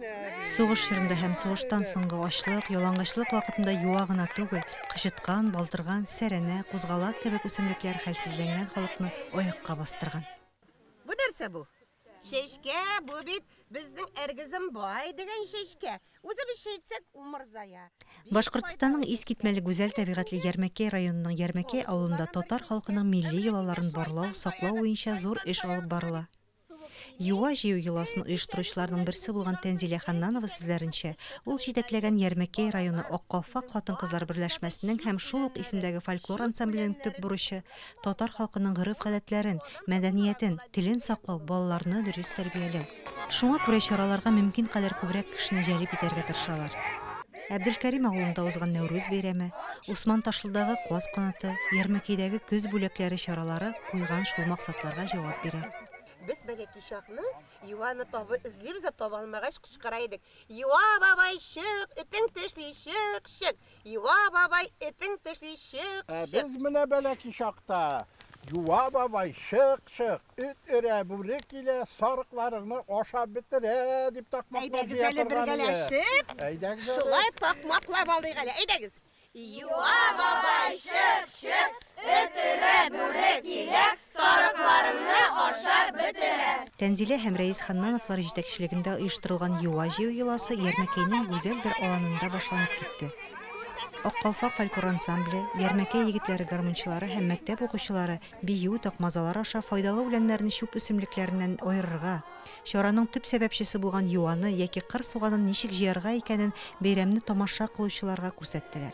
Сугыш чорында һәм сугыштан соңгы ачлык, ялангачлык вакытында юа гына түгел, кычыткан, балтырган, сәрәнә, кузгалак кебек үсемлекләр хәлсезләнгән халыкны аякка бастырган. Бу нәрсә бу? Чәчкә, бу бит безнең Әргезембай дигән чәчкә. Үзебезчә әйтсәк, умырзая. Башкортстанның искитмәле гүзәл табигатьле Ярмәкәй районының Ярмәкәй авылында татар халкының милли йолаларын барлау, саклау буенча зур эш алып барыла. Юа җыю йоласын оештыручыларның берсе булган Тәнзилә Ханнанова сүзләренчә, ул җитәкләгән Ярмәкәй районы Ак калфак хатын-кызлар берләшмәсенең һәм шул ук исемдәге фольклор ансамбленең төп бурычы, татар халкының гореф-гадәтләрен, мәдәниятен, телен саклау, балаларны дөрес тәрбияләү. Шуңа күрә чараларга мөмкин кадәр күбрәк кешене җәлеп итәргә тырышалар. Әбделкәрим авылында узган Нәүрүз бәйрәме, Усман Ташлыдагы Каз канаты, Ярмәкәйдәге Көз бүләкләре чаралары куйган шул максатларга җавап бирә. Без бәләкәй чакны юаны табы эзлибез дә таба алмагач кычкыра идек. Юа бабай, чык, этең тешли, чык, чык. Юа бабай, этең тешли, чык, Ә чык. без менә бәләкәй чакта Юа бабай, чык, чык, эт өрә, бүре килә, сарыкларыңны ашап бетерә, дип такмаклап Әйдәгез җыя әле торган иде. бергәләшеп, Әйдәгез әле. шулай такмаклап алыйк әле. Әйдәгез. Юа бабай, чык, чык, эт өрә, бүре килә, сарыкларыңны ашап бетерә. Тәнзилә һәм Рәис Ханнановлар җитәкчелегендә оештырылган юа җыю йоласы Ярмәкәйнең гүзәл бер аланында башланып китте. Ак калфак фольклор ансамбле, Ярмәкәй егетләре гармунчылары һәм мәктәп укучылары бию, такмазалар аша файдалы үләннәрне чүп үсемлекләреннән аерырга, чараның төп сәбәпчесе булган юаны яки кыр суганын ничек җыярга икәнен бәйрәмне тамаша кылучыларга күрсәттеләр.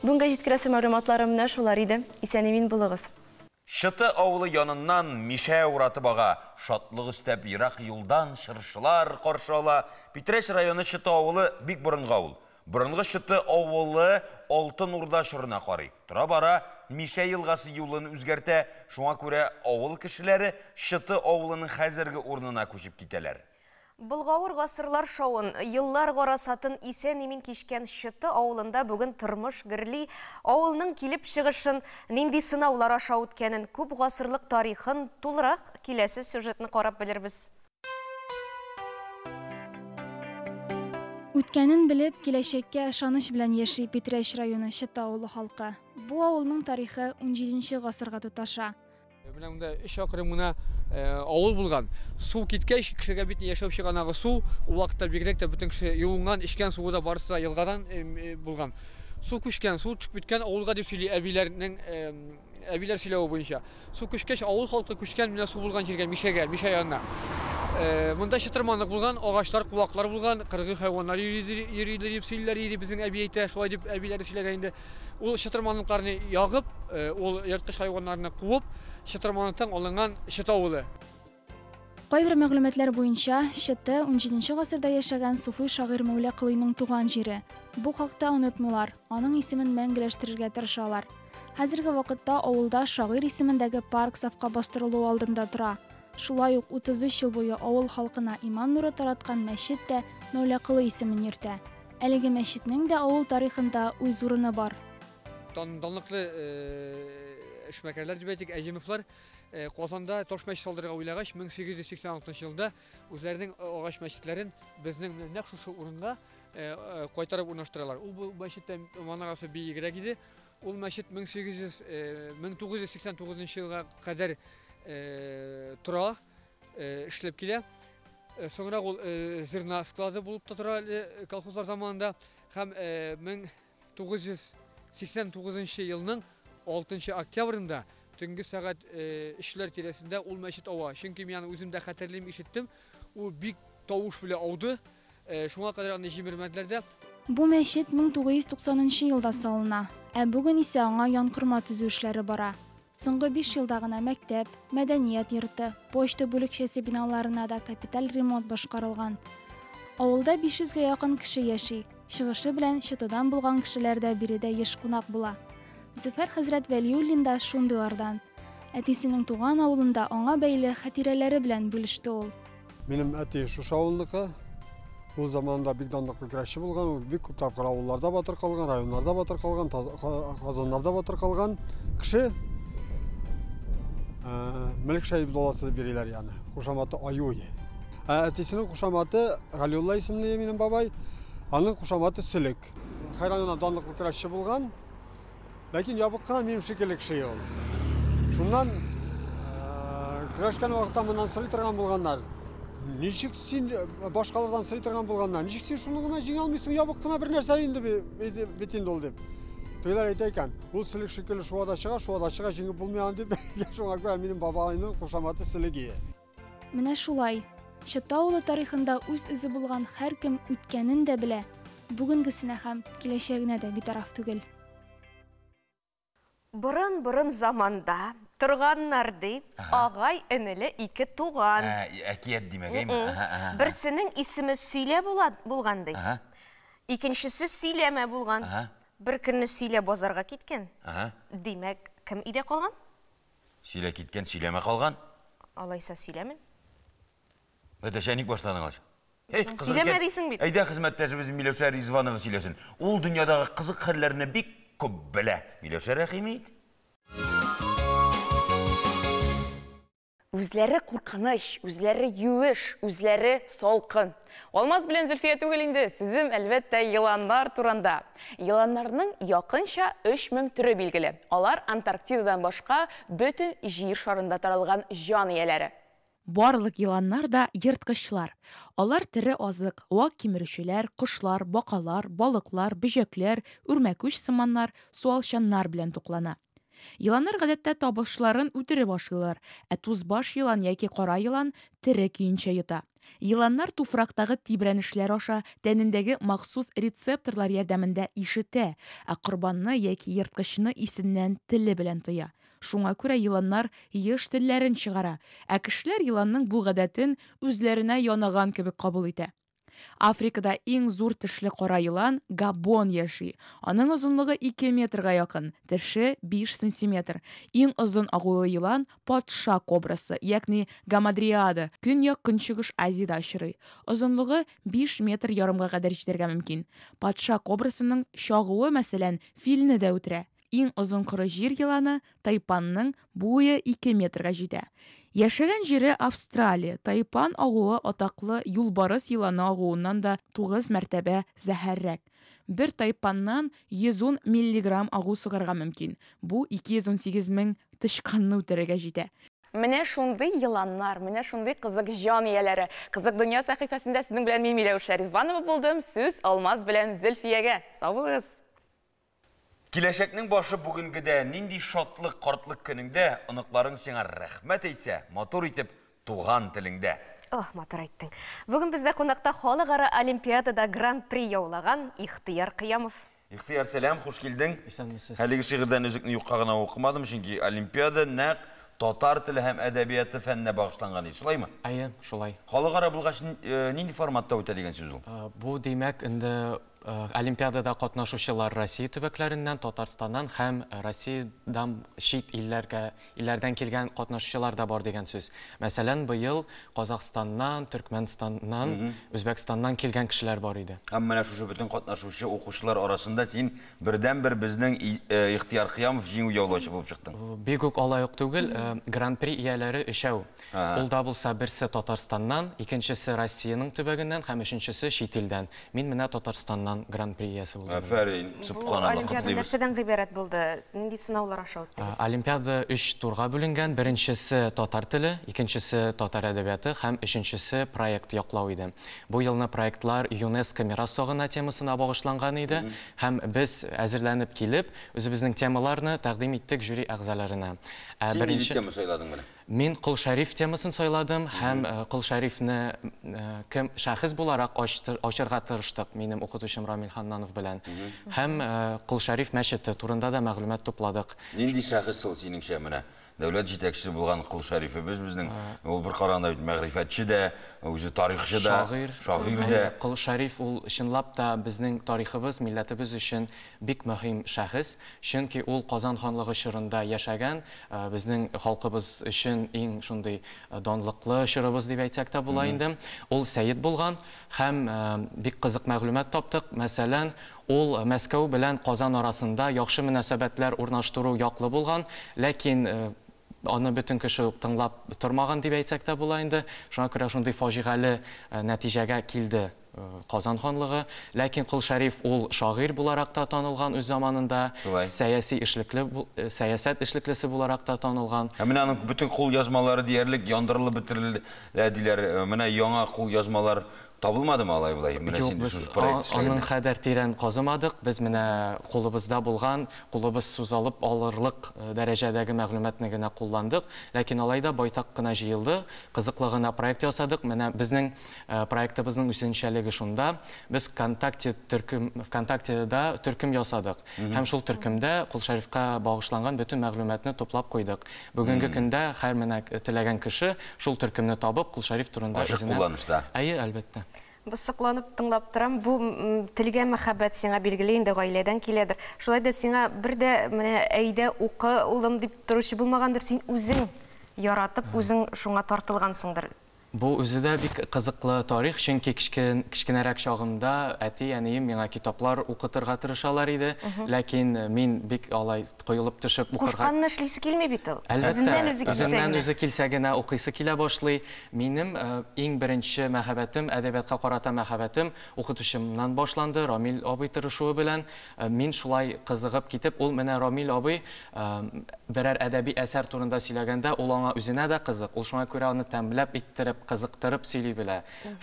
Бүгенгә җиткерәсе мәгълүматларым менә шулар иде. Исән-имин булыгыз. Чыты авылы яныннан Мишә уратып ага, шатлык өстәп ерак юлдан чыршылар каршы ала. Питрәч районы Чыты авылы бик борынгы авыл. Борынгы Чыты авылы Алтын Урда чорына карый. Тора-бара Мишә елгасы юлын үзгәртә, шуңа күрә авыл кешеләре Чыты авылының хәзерге урынына күчеп китәләр. Болгавыр гасырлар шавын, еллар гарасатын исән-имин кичкән Чыты авылында бүген тормыш гөрли. Авылның килеп чыгышын, нинди сынаулар аша үткәнен, күп гасырлык тарихын тулырак киләсе сюжетны карап белербез. Үткәнен белеп, киләчәккә ышаныч белән яши Питрәч районы Чыты авылы халкы. Бу авылның тарихы унҗиденче гасырга тоташа. Менә монда 3 чакрым гына авыл булган. Су киткәч, кешегә бит яшәү чыганагы су, ул вакытта бигрәк тә бөтен кеше юынган, эчкән суы да барысы да елгадан булган. Су күчкән, су төшеп киткән авылга дип сөйли әбиләрнең әбиләр сөйләве буенча. Су күчкәч, авыл халкы күчкән менә су булган җиргә, Мишәгә, Мишә янына. Монда чытырманлык булган, агачлар, куаклар булган, кыргый хайваннар йөридер дип сөйлиләр иде, безнең әби әйтә, шулай дип әбиләре сөйләгән инде. Ул чытырманлыкларны ягып, ул ерткыч хайваннарны куып, чытырманлыктан алынган Чыты авылы. Кайбер мәгълүматлар буенча, Чыты, унҗиденче гасырда яшәгән суфый шагыйрь Мәүла Колыйның туган җире. Бу хакта онытмыйлар, аның исемен мәңгеләштерергә тырышалар. Хәзерге вакытта авылда шагыйрь исемендәге парк сафка бастырылу алдында тора. Шулай ук 33 ел буе авыл халкына иман нуры тараткан мәчет тә Мәүла Колый исемен йөртә. Әлеге мәчетнең дә авыл тарихында үз урыны бар. Данлыклы эшмәкәрләр дип әйтик, Әҗемовлар Казанда таш мәчет салдырырга уйлагач, 1886 елда үзләренең агач мәчетләрен безнең менә нәкъ шушы урынга кайтарып урнаштыралар. Ул бу мәчеттә манарасы биегрәк иде. Ул мәчет 1800 1989 елга кадәр тора, эшләп килә. Соңрак ул зерна склады булып та тора әле колхозлар заманында һәм 1989 елның 6 октябрендә төнге сәгать өчләр тирәсендә ул мәчет ава. Чөнки мин аны үзем дә хәтерлим, ишеттем. Ул бик тавыш белән ауды. Шуңа кадәр аны җимермәделәр дә. Бу мәчет 1990 нчы елда салына, ә бүген исә аңа янкорма төзү эшләре бара. Соңгы биш елда гына мәктәп, мәдәният йорты, почта бүлекчәсе биналарына да капиталь ремонт башкарылган. Авылда 500 гә якын кеше яши, чыгышы белән Чытыдан булган кешеләр дә биредә еш кунак була. Зөфәр хәзрәт Вәлиуллин да шундыйлардан. Әтисенең туган авылында аңа бәйле хатирәләре белән бүлеште ул. Минем әти шушы авылныкы. Ул заманында бик данлыклы көрәшче булган, ул бик күп тапкыр авылларда батыр калган, районнарда батыр калган, Казаннарда батыр калган кеше. Мөлекшәй Ибдулласы дип йөриләр аны. Кушаматы Аюй. Ә әтисенең кушаматы Галиулла исемле минем бабай. Аның кушаматы Сөлек. Хәйран гына данлыклы көрәшче булган. Ләкин ябык кына минем шикелле кеше ул. Шуннан көрәшкән вакытта моннан сорый торган булганнар. Ничек син башкалардан сорый торган булганнар? Ничек син шуны гына җиңә алмыйсың? Ябык кына бер нәрсә инде бит инде ул дип. Тегеләр әйтә икән, ул селек шикелле шуа да чыга, шуа да чыга, җиңеп булмый аны дип. Шуңа күрә минем бабайның кушаматы Селеги. Менә шулай, Чыты авылы тарихында үз эзе булган һәркем үткәнен дә белә, бүгенгесенә һәм киләчәгенә дә битараф түгел. Борын-борын заманда торганнар ди, агай-энеле ике туган. Ә, әкият димәгәйме? Берсенең исеме Сөйлә булган ди. Икенчесе Сөйләмә булган. Бер көнне Сөйлә базарга киткән. Димәк, кем өйдә калган? Сөйлә киткән, Сөйләмә калган. Алайса сөйләмим. Әтәчә, ник башладың алайса? Эй, кызык Сөйләмә икән. дисең бит. Әйдә, хезмәттәшебез Миләүшә Ризванова сөйләсен. Ул дөньядагы кызык хәлләрне бик күп белә. Миләүшә, рәхим ит. Үзләре куркыныч, үзләре юеш, үзләре салкын. Алмаз белән Зөлфия түгел инде, сүзем, әлбәттә, еланнар турында. Еланнарның якынча 3000 төре билгеле. Алар Антарктидадан башка бөтен Җир шарында таралган җан ияләре. Барлык еланнар да ерткычлар. Алар тере азык, вак кимерүчеләр, кошлар, бакалар, балыклар, бөҗәкләр, үрмәкүч сыманнар, суалчаннар белән туклана. Еланнар гадәттә табышларын үтереп ашыйлар, ә тузбаш елан яки кара елан тере көенчә йота. Еланнар туфрактагы тибрәнешләр аша тәнендәге махсус рецепторлар ярдәмендә ишетә, ә корбанны яки ерткычны исеннән теле белән тоя. Шуңа күрә еланнар еш телләрен чыгара, ә кешеләр еланның бу гадәтен үзләренә янаган кебек кабул итә. Африкада иң зур тешле кара елан габон яши. Аның озынлыгы 2 метрга якын, теше 5 сантиметр. Иң озын агулы елан патша кобрасы, ягъни гамадриада, көньяк-көнчыгыш Азиядә очрый. Озынлыгы 5 метр ярымга кадәр җитәргә мөмкин. Патша кобрасының чагуы, мәсәлән, филне дә үтерә. Иң озын коры җир еланы, тайпанның буе 2 метрга җитә. Яшәгән җире Австралия. Тайпан агуы атаклы юлбарыс еланы агуыннан да 9 мәртәбә зәһәррәк. Бер тайпаннан 110 миллиграмм агу сугарга мөмкин. Бу 218 мең тычканны үтерергә җитә. Менә шундый еланнар, менә шундый кызык җан ияләре. Кызык дөнья сәхифәсендә сезнең белән мин Миләүшә Ризванова булдым. Сүз Алмаз белән Зөлфиягә. Сау булыгыз! Киләчәкнең башы бүгенгедә, нинди шатлык картлык көнеңдә, оныкларың сиңа рәхмәт әйтсә, матур итеп туган телеңдә. Ох, матур әйттең. Бүген бездә кунакта халыкара олимпиадада гран-при яулаган Ихтыяр Кыямов. Ихтыяр, сәлам, хуш килдең. Исәнмесез. Әлеге шигырьдән өзекне юкка гына укымадым, чөнки олимпиада нәкъ татар теле һәм әдәбияты фәненә багышланган иде, шулаймы? Әйе, шулай. Халыкара булгач, нинди форматта үтә дигән сүз ул? Бу, димәк, инде Олимпиадада катнашучылар Россия төбәкләреннән, Татарстаннан һәм Россиядән чит илләргә, илләрдән килгән катнашучылар да бар дигән сүз. Мәсәлән, быел Казахстаннан, Төркмәнстаннан, Үзбәкстаннан килгән кешеләр бар иде. Һәм менә шушы бөтен катнашучы укучылар арасында син бердәнбер безнең Ихтыяр Кыямов җиңү яулаучы булып чыктың. Бик үк алай ук түгел, Гран-при ияләре өчәү. Ул да булса берсе Татарстаннан, икенчесе Россиянең төбәгеннән һәм өченчесе чит илдән. Мин менә Татарстаннан Гран-при иясе булдым. Афәрин, сөбханалла, котлыйбыз. Бу олимпиада нәрсәдән гыйбарәт булды? Нинди сынаулар аша үттегез? Олимпиада өч турга бүленгән. Беренчесе татар теле, икенчесе татар әдәбияты һәм өченчесе проект яклау иде. Бу елны проектлар ЮНЕСКО мирас сагына темасына багышланган иде һәм без әзерләнеп килеп, үзебезнең темаларны тәкъдим иттек жюри әгъзаларына. Ә Син нинди тема сайладың менә? Мин Кол Шәриф темасын сайладым һәм Кол Шәрифне кем шәхес буларак ачырга тырыштык минем укытучым Рамил Ханнанов белән. Һәм Кол Шәриф мәчете турында да мәгълүмат тупладык. Нинди шәхес ул синеңчә менә? Дәүләт җитәкчесе булган Кол Шәрифебез безнең. Ул бер караганда бит мәгърифәтче дә, үзе тарихчы да, Шагыйрь. шагыйрь дә. Кол Шәриф ул чынлап та безнең тарихыбыз, милләтебез өчен бик мөһим шәхес. Чөнки ул Казан ханлыгы чорында яшәгән, Безнең халкыбыз өчен иң шундый данлыклы чорыбыз дип әйтсәк тә була инде. Ул сәет булган һәм бик кызык мәгълүмат таптык. Мәсәлән, ул Мәскәү белән Казан арасында яхшы мөнәсәбәтләр урнаштыру яклы булган, ләкин аны бөтен кеше үк тыңлап тормаган дип әйтсәк тә була инде. Шуңа күрә шундый фаҗигале нәтиҗәгә килде. Казан ханлыгы. Ләкин Кол Шәриф ул шагыйрь буларак та танылган үз заманында, сәяси эшлекле, сәясәт эшлеклесе буларак та танылган. Ә менә аның бөтен кулъязмалары диярлек яндырылып бетерелә диләр. Менә яңа кулъязмалар табылмадымы алай-болай? Менә Юк, без аның кадәр тирән казымадык. Без менә кулыбызда булган, кулыбыз сузалып алырлык дәрәҗәдәге мәгълүматны гына кулландык. Ләкин алай да байтак кына җыелды. Кызыклы гына проект ясадык. Менә безнең Проектыбызның үзенчәлеге шунда, без ВКонтакте төркем, ВКонтактеда төркем ясадык. Һәм шул төркемдә Кол Шәрифкә багышланган бөтен мәгълүматны туплап куйдык. Бүгенге көндә һәр менә теләгән кеше шул төркемне табып, Кол Шәриф турында Ачык үзенә кулланышта. Әйе, әлбәттә. Бу сокланып тыңлап торам. Бу телгә мәхәббәт сиңа билгеле инде гаиләдән киләдер. Шулай да сиңа бер дә менә әйдә укы, улым дип торучы булмагандыр, син үзең яратып, үзең шуңа тартылгансыңдыр. Бу үзе дә бик кызыклы тарих, чөнки кечкенәрәк чагымда әти-әнием миңа китаплар укытырга тырышалар иде, ләкин мин бик алай коелып төшеп укырга. Кушканны эшлисе килми бит ул. Әлбәттә, Үзеннән үзе килсә үзеннән генә. үзе килсә генә укыйсы килә башлый. Минем иң беренче мәхәббәтем, әдәбиятка карата мәхәббәтем укытучымнан башланды, Рамил абый тырышуы белән. Мин шулай кызыгып китеп, ул менә Рамил абый берәр әдәби әсәр турында сөйләгәндә, ул аңа үзенә дә кызык, ул шуңа күрә аны тәмләп иттереп, кызыктырып сөйли белә.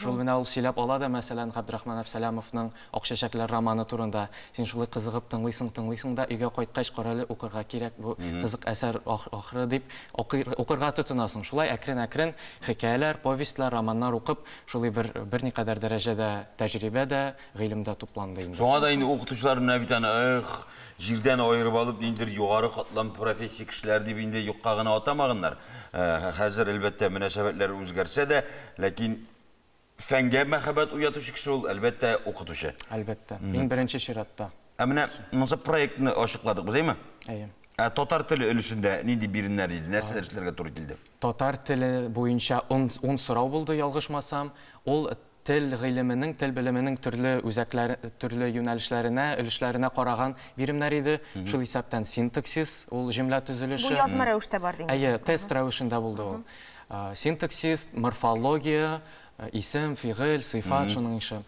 Шул менә ул сөйләп ала да, мәсәлән, Габдрахман Әпсәләмовның Ак чәчәкләр романы турында. Син шулай кызыгып тыңлыйсың, тыңлыйсың да, өйгә кайткач, карале, укырга кирәк, бу кызык әсәр ахры дип, укырга тотынасың. Шулай әкрен-әкрен хикәяләр, повестьлар, романнар укып, шулай бер берникадәр дәрәҗәдә тәҗрибә дә, гыйлем дә тупланды инде. Шуңа да инде укытучылар менә бит аны, эх, җирдән аерып алып, ниндидер югары катлам профессия кешеләре дип инде юкка гына атамаганнар. Хәзер, әлбәттә, мөнәсәбәтләр үзгәрсә дә, ләкин фәнгә мәхәббәт уятучы кеше ул, әлбәттә, укытучы. Әлбәттә, иң беренче чиратта. Ә менә монысы проектны ачыкладык без, әйме? Әйе. Ә татар теле өлешендә нинди биремнәр иде, нәрсәләр эшләргә туры килде? Татар теле буенча ун сорау булды, ялгышмасам. Ул Тел гыйлеменең, тел белеменең төрле үзәкләре, төрле юнәлешләренә, өлешләренә караган биремнәр иде. Шул исәптән синтаксис, ул җөмлә төзелеше. Бу язма рәвештә барды инде. Әйе, тест рәвешендә булды ул. Синтаксис, морфология, исем, фигыль, сыйфат, шуның ише.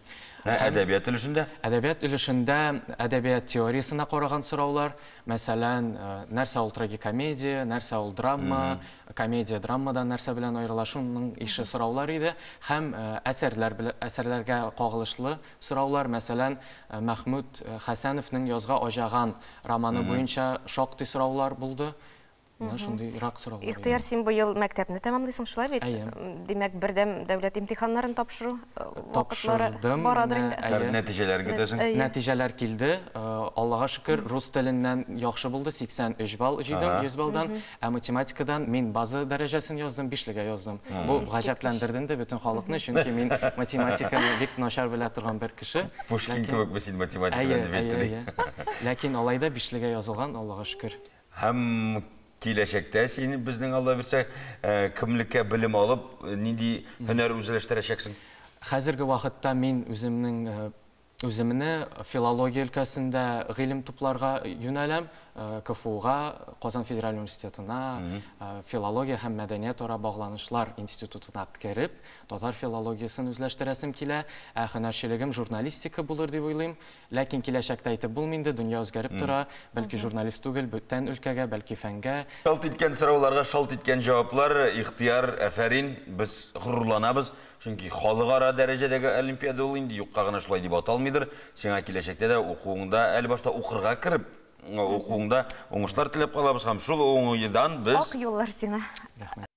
Ә әдәбият өлешендә? Әдәбият өлешендә әдәбият теориясенә караган сораулар, мәсәлән, нәрсә ул трагикомедия, нәрсә ул драма, комедия драмадан нәрсә белән аерыла, шуның ише сораулар иде. Һәм әсәрләр белән, әсәрләргә кагылышлы сораулар, мәсәлән, Мәхмүт Хәсәновның Язга аҗаган романы буенча шактый сораулар булды. Менә шундыйрак сораулар. Ихтыяр, син быел мәктәпне тәмамлыйсың, шулай бит? Әйе. Димәк, бердәм дәүләт имтиханнарын тапшыру вакытлары Тапшырдым. барадыр инде. Әйе. Нәтиҗәләрен көтәсең? Нәтиҗәләр килде. Аллага шөкер, рус теленнән яхшы булды, 83 балл җыйдым, 100 баллдан. Ә математикадан мин база дәрәҗәсен яздым, бишлегә яздым. Бу гаҗәпләндерде инде бөтен халыкны, чөнки мин математиканы бик начар белә торган бер кеше. Пушкин кебекме син математикадан дип әйтте. Ләкин алай да бишлегә язылган, Аллага шөкер. Һәм киләчәктә син безнең, Алла бирсә, кемлеккә белем алып, нинди һөнәр үзләштерәчәксең? Хәзерге вакытта мин үземнең үземне филология өлкәсендә гыйлем тупларга юнәләм, КФУга, Казан федераль университетына, филология һәм мәдәниятара багланышлар институтына кереп, татар филологиясен үзләштерәсем килә. Ә һөнәрчелегем журналистика булыр дип уйлыйм. Ләкин киләчәктә әйтеп булмый инде, дөнья үзгәреп тора. Бәлки журналист түгел, бүтән өлкәгә, бәлки фәнгә. Шалт иткән сорауларга шалт иткән җаваплар, Ихтыяр, афәрин, без горурланабыз. Чөнки халыкара дәрәҗәдәге олимпиада ул инде юкка гына шулай дип аталмыйдыр. Сиңа киләчәктә дә укуыңда, әле башта укырга кереп, укуыңда уңышлар теләп калабыз һәм шул уңайдан без Ак юллар сиңа. Рәхмәт.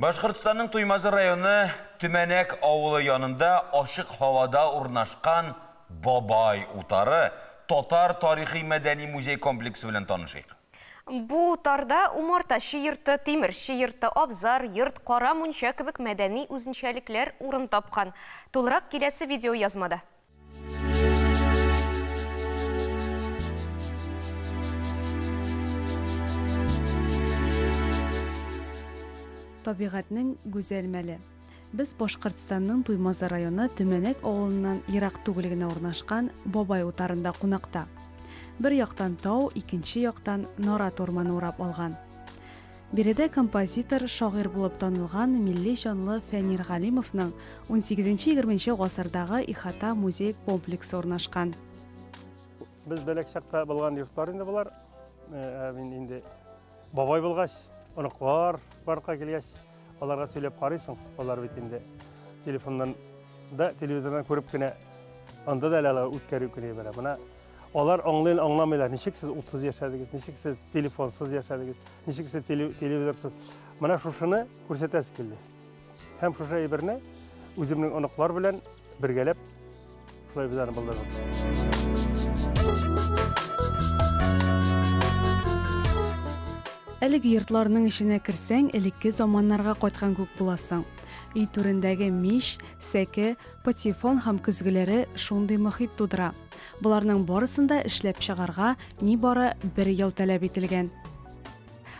Башкортстанның Туймазы районы Төмәнәк авылы янында ачык һавада урнашкан Бабай утары татар тарихи-мәдәни музей комплексы белән танышыйк. Бу утарда умартачы йорты, тимерче йорты, абзар, йорт, кара мунча кебек мәдәни үзенчәлекләр урын тапкан. Тулырак киләсе видеоязмада. Табигатьнең гүзәл мәле. Без Башкортстанның Туймазы районы Төмәнәк авылыннан ерак түгел генә урнашкан Бабай утарында кунакта. Бер яктан тау, икенче яктан нарат урманы урап алган. Биредә композитор, шагыйрь булып танылган милли җанлы Фәнир Галимовның 18-20 гасырдагы ихата музей комплексы урнашкан. Без бәләк чакта булган йортлар инде болар. Ә мин инде бабай булгач, оныклар барлыкка килгәч, аларга сөйләп карыйсың. Алар бит инде телефоннан да, телевизордан күреп кенә, анда да әле алар үткәрү кенә бара. Менә алар аңлый, аңламыйлар. Ничек сез утсыз яшәдегез, ничек сез телефонсыз яшәдегез, ничек сез телевизорсыз. Менә шушыны күрсәтәсе килде. Һәм шушы әйберне үземнең оныклар белән бергәләп шулай без аны булдырдык. Әлеге йортларның эченә керсәң, элекке заманнарга кайткан күк буласың. Өй түрендәге мич, сәке, патефон һәм көзгеләре шундый мохит тудыра. Боларның барысын да эшләп чыгарга нибары бер ел таләп ителгән.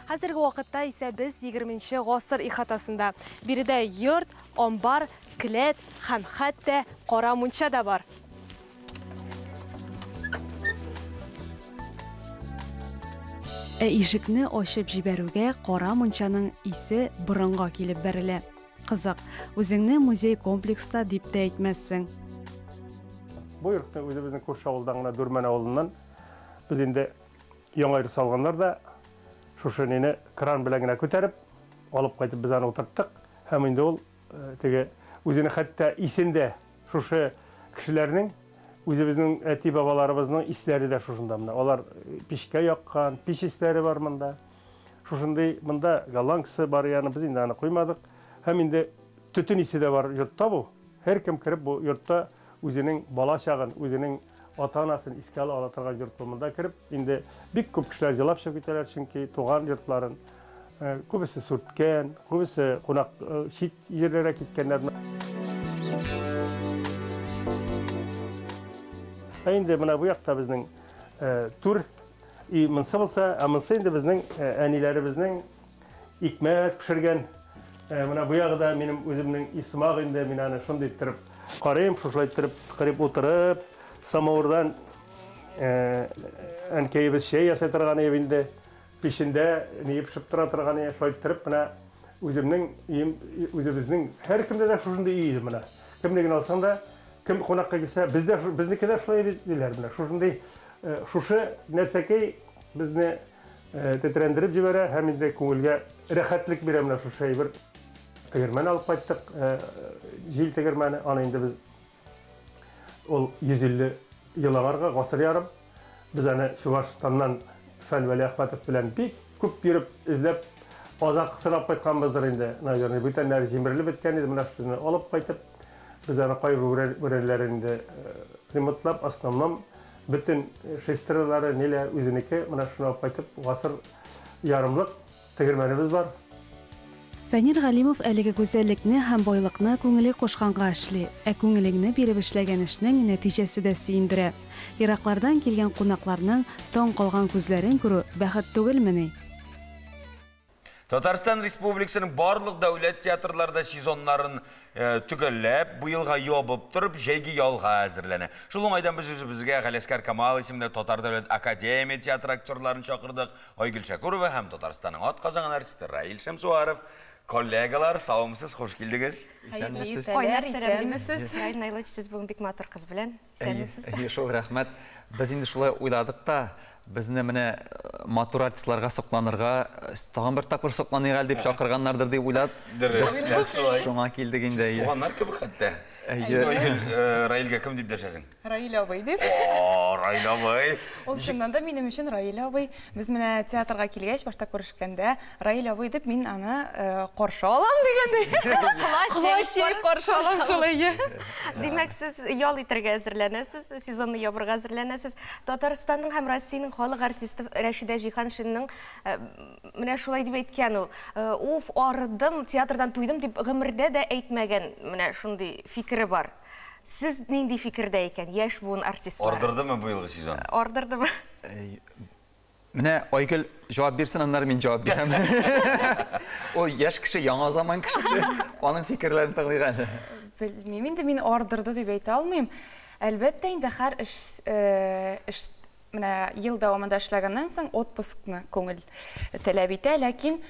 Хәзерге вакытта исә без 20 гасыр ихатасында. Биредә йорт, амбар, келәт һәм хәтта кара мунча да бар. Ә ишекне ачып җибәрүгә кара мунчаның исе борынга килеп бәрелә. Кызык, үзеңне музей комплекста дип тә әйтмәссең. Бу йортны үзебезнең күрше авылдан гына, Дүрмән авылыннан без инде яңа йорт салганнар да шушы нине кран белән генә күтәреп алып кайтып без аны утырттык. Һәм инде ул теге үзенең хәтта исендә шушы кешеләрнең, үзебезнең әти-бабаларыбызның исләре дә шушында менә. Алар пичкә яккан, пич исләре бар монда. Шушындый монда голландкасы бар, ягъни без инде аны куймадык. Һәм инде төтен исе дә бар йортта бу. Һәркем кереп бу йортта үзенең бала чагын, үзенең ата-анасын искә ала торган йорт бу. Монда кереп инде бик күп кешеләр җылап чыгып китәләр, чөнки туган йортларын, Күбесе сүрткән, күбесе кунак чит җирләргә киткәннәр. Ә инде менә бу якта безнең түр и монсы булса, ә монсы инде безнең әниләребезнең икмәк пешергән. Менә бу ягы да минем үземнең исмак инде, мин аны шундый иттереп карыйм, шушылай иттереп кырып утырып, самавырдан әнкәебез чәй ясый торган иде инде. Пичендә ние пешеп тора торган иде, шулай иттереп менә үземнең өем, үзебезнең һәркемдә дә шушындый өй иде менә. Кемне генә алсаң да, кем кунакка килсә, бездә безнеке дә шулай бит диләр менә. Шушындый шушы нәрсәкәй безне тетрәндереп җибәрә һәм инде күңелгә рәхәтлек бирә менә шушы әйбер. Тегермән алып кайттык, җил тегермәне, аны инде без ул 150 ел аңарга, гасыр ярым. Без аны Чувашстаннан Фән Вәлиәхмәтов белән бик күп йөреп, эзләп, азак сорап кайтканбыздыр инде, наверное. Бүтәннәре җимерелеп беткән иде, менә шуны алып кайтып, без аны кайбер бүрәнәләрен инде ремонтлап, основном бөтен шестералары, ниләр үзенеке, менә шуны алып кайтып, гасыр ярымлык тегермәнебез бар. Фәнир Галимов әлеге гүзәллекне һәм байлыкны күңеле кушканга эшли. Ә күңелеңне биреп эшләгән эшнең нәтиҗәсе дә сөендерә. Ераклардан килгән кунакларның таң калган күзләрен күрү бәхет түгелмени? Татарстан Республикасының барлык дәүләт театрлары да сезоннарын төгәлләп, быелга ябып торып, җәйге ялга әзерләнә. Шул уңайдан без үзебезгә Галиәсгар Камал исемендәге Татар дәүләт академия театры актерларын чакырдык. Айгөл Шәкүрова һәм Татарстанның атказанган артисты Раил Шәмсуаров. Коллегалар, саумысыз, хуш килдегез. Исәнмесез. Кайнар сәламлимесез. Раил Наилович, сез бүген бик матур кыз белән. Исәнмесез. Әйе, шул, рәхмәт. Без инде шулай уйладык та, безне менә матур артистларга сокланырга, тагын бер тапкыр сокланыйк әле дип чакырганнардыр дип уйлап, Дөрес, без шуңа килдек инде. Сез туганнар кебек хәтта. Әйе. Айгөл, Раилгә кем дип дәшәсең? Раил абый дип. О, Раил абый. Ул чыннан да минем өчен Раил абый. Без менә театрга килгәч, башта күрешкәндә, Раил абый дип мин аны каршы алам дигәндәй. Колач җәеп каршы алам шулай. Димәк, сез ял итәргә әзерләнәсез, сезонны ябырга әзерләнәсез. Татарстанның һәм Россиянең халык артисты Рәшидә Җиһаншинның менә шулай дип әйткән ул. Уф, арыдым, театрдан туйдым дип гомердә дә әйтмәгән, менә шундый фикере бар. Сез нинди фикердә икән, яшь буын артистлары? Ардырдымы быелгы сезон? Ардырдымы? Менә Айгөл җавап бирсен, аннары мин җавап бирәм. Ул яшь кеше, яңа заман кешесе. Аның фикерләрен тыңлыйк әле. Белмим инде, мин ардырды дип әйтә алмыйм. Әлбәттә инде һәр эш, эш менә ел дәвамында эшләгәннән соң отпускны күңел таләп итә, ләкин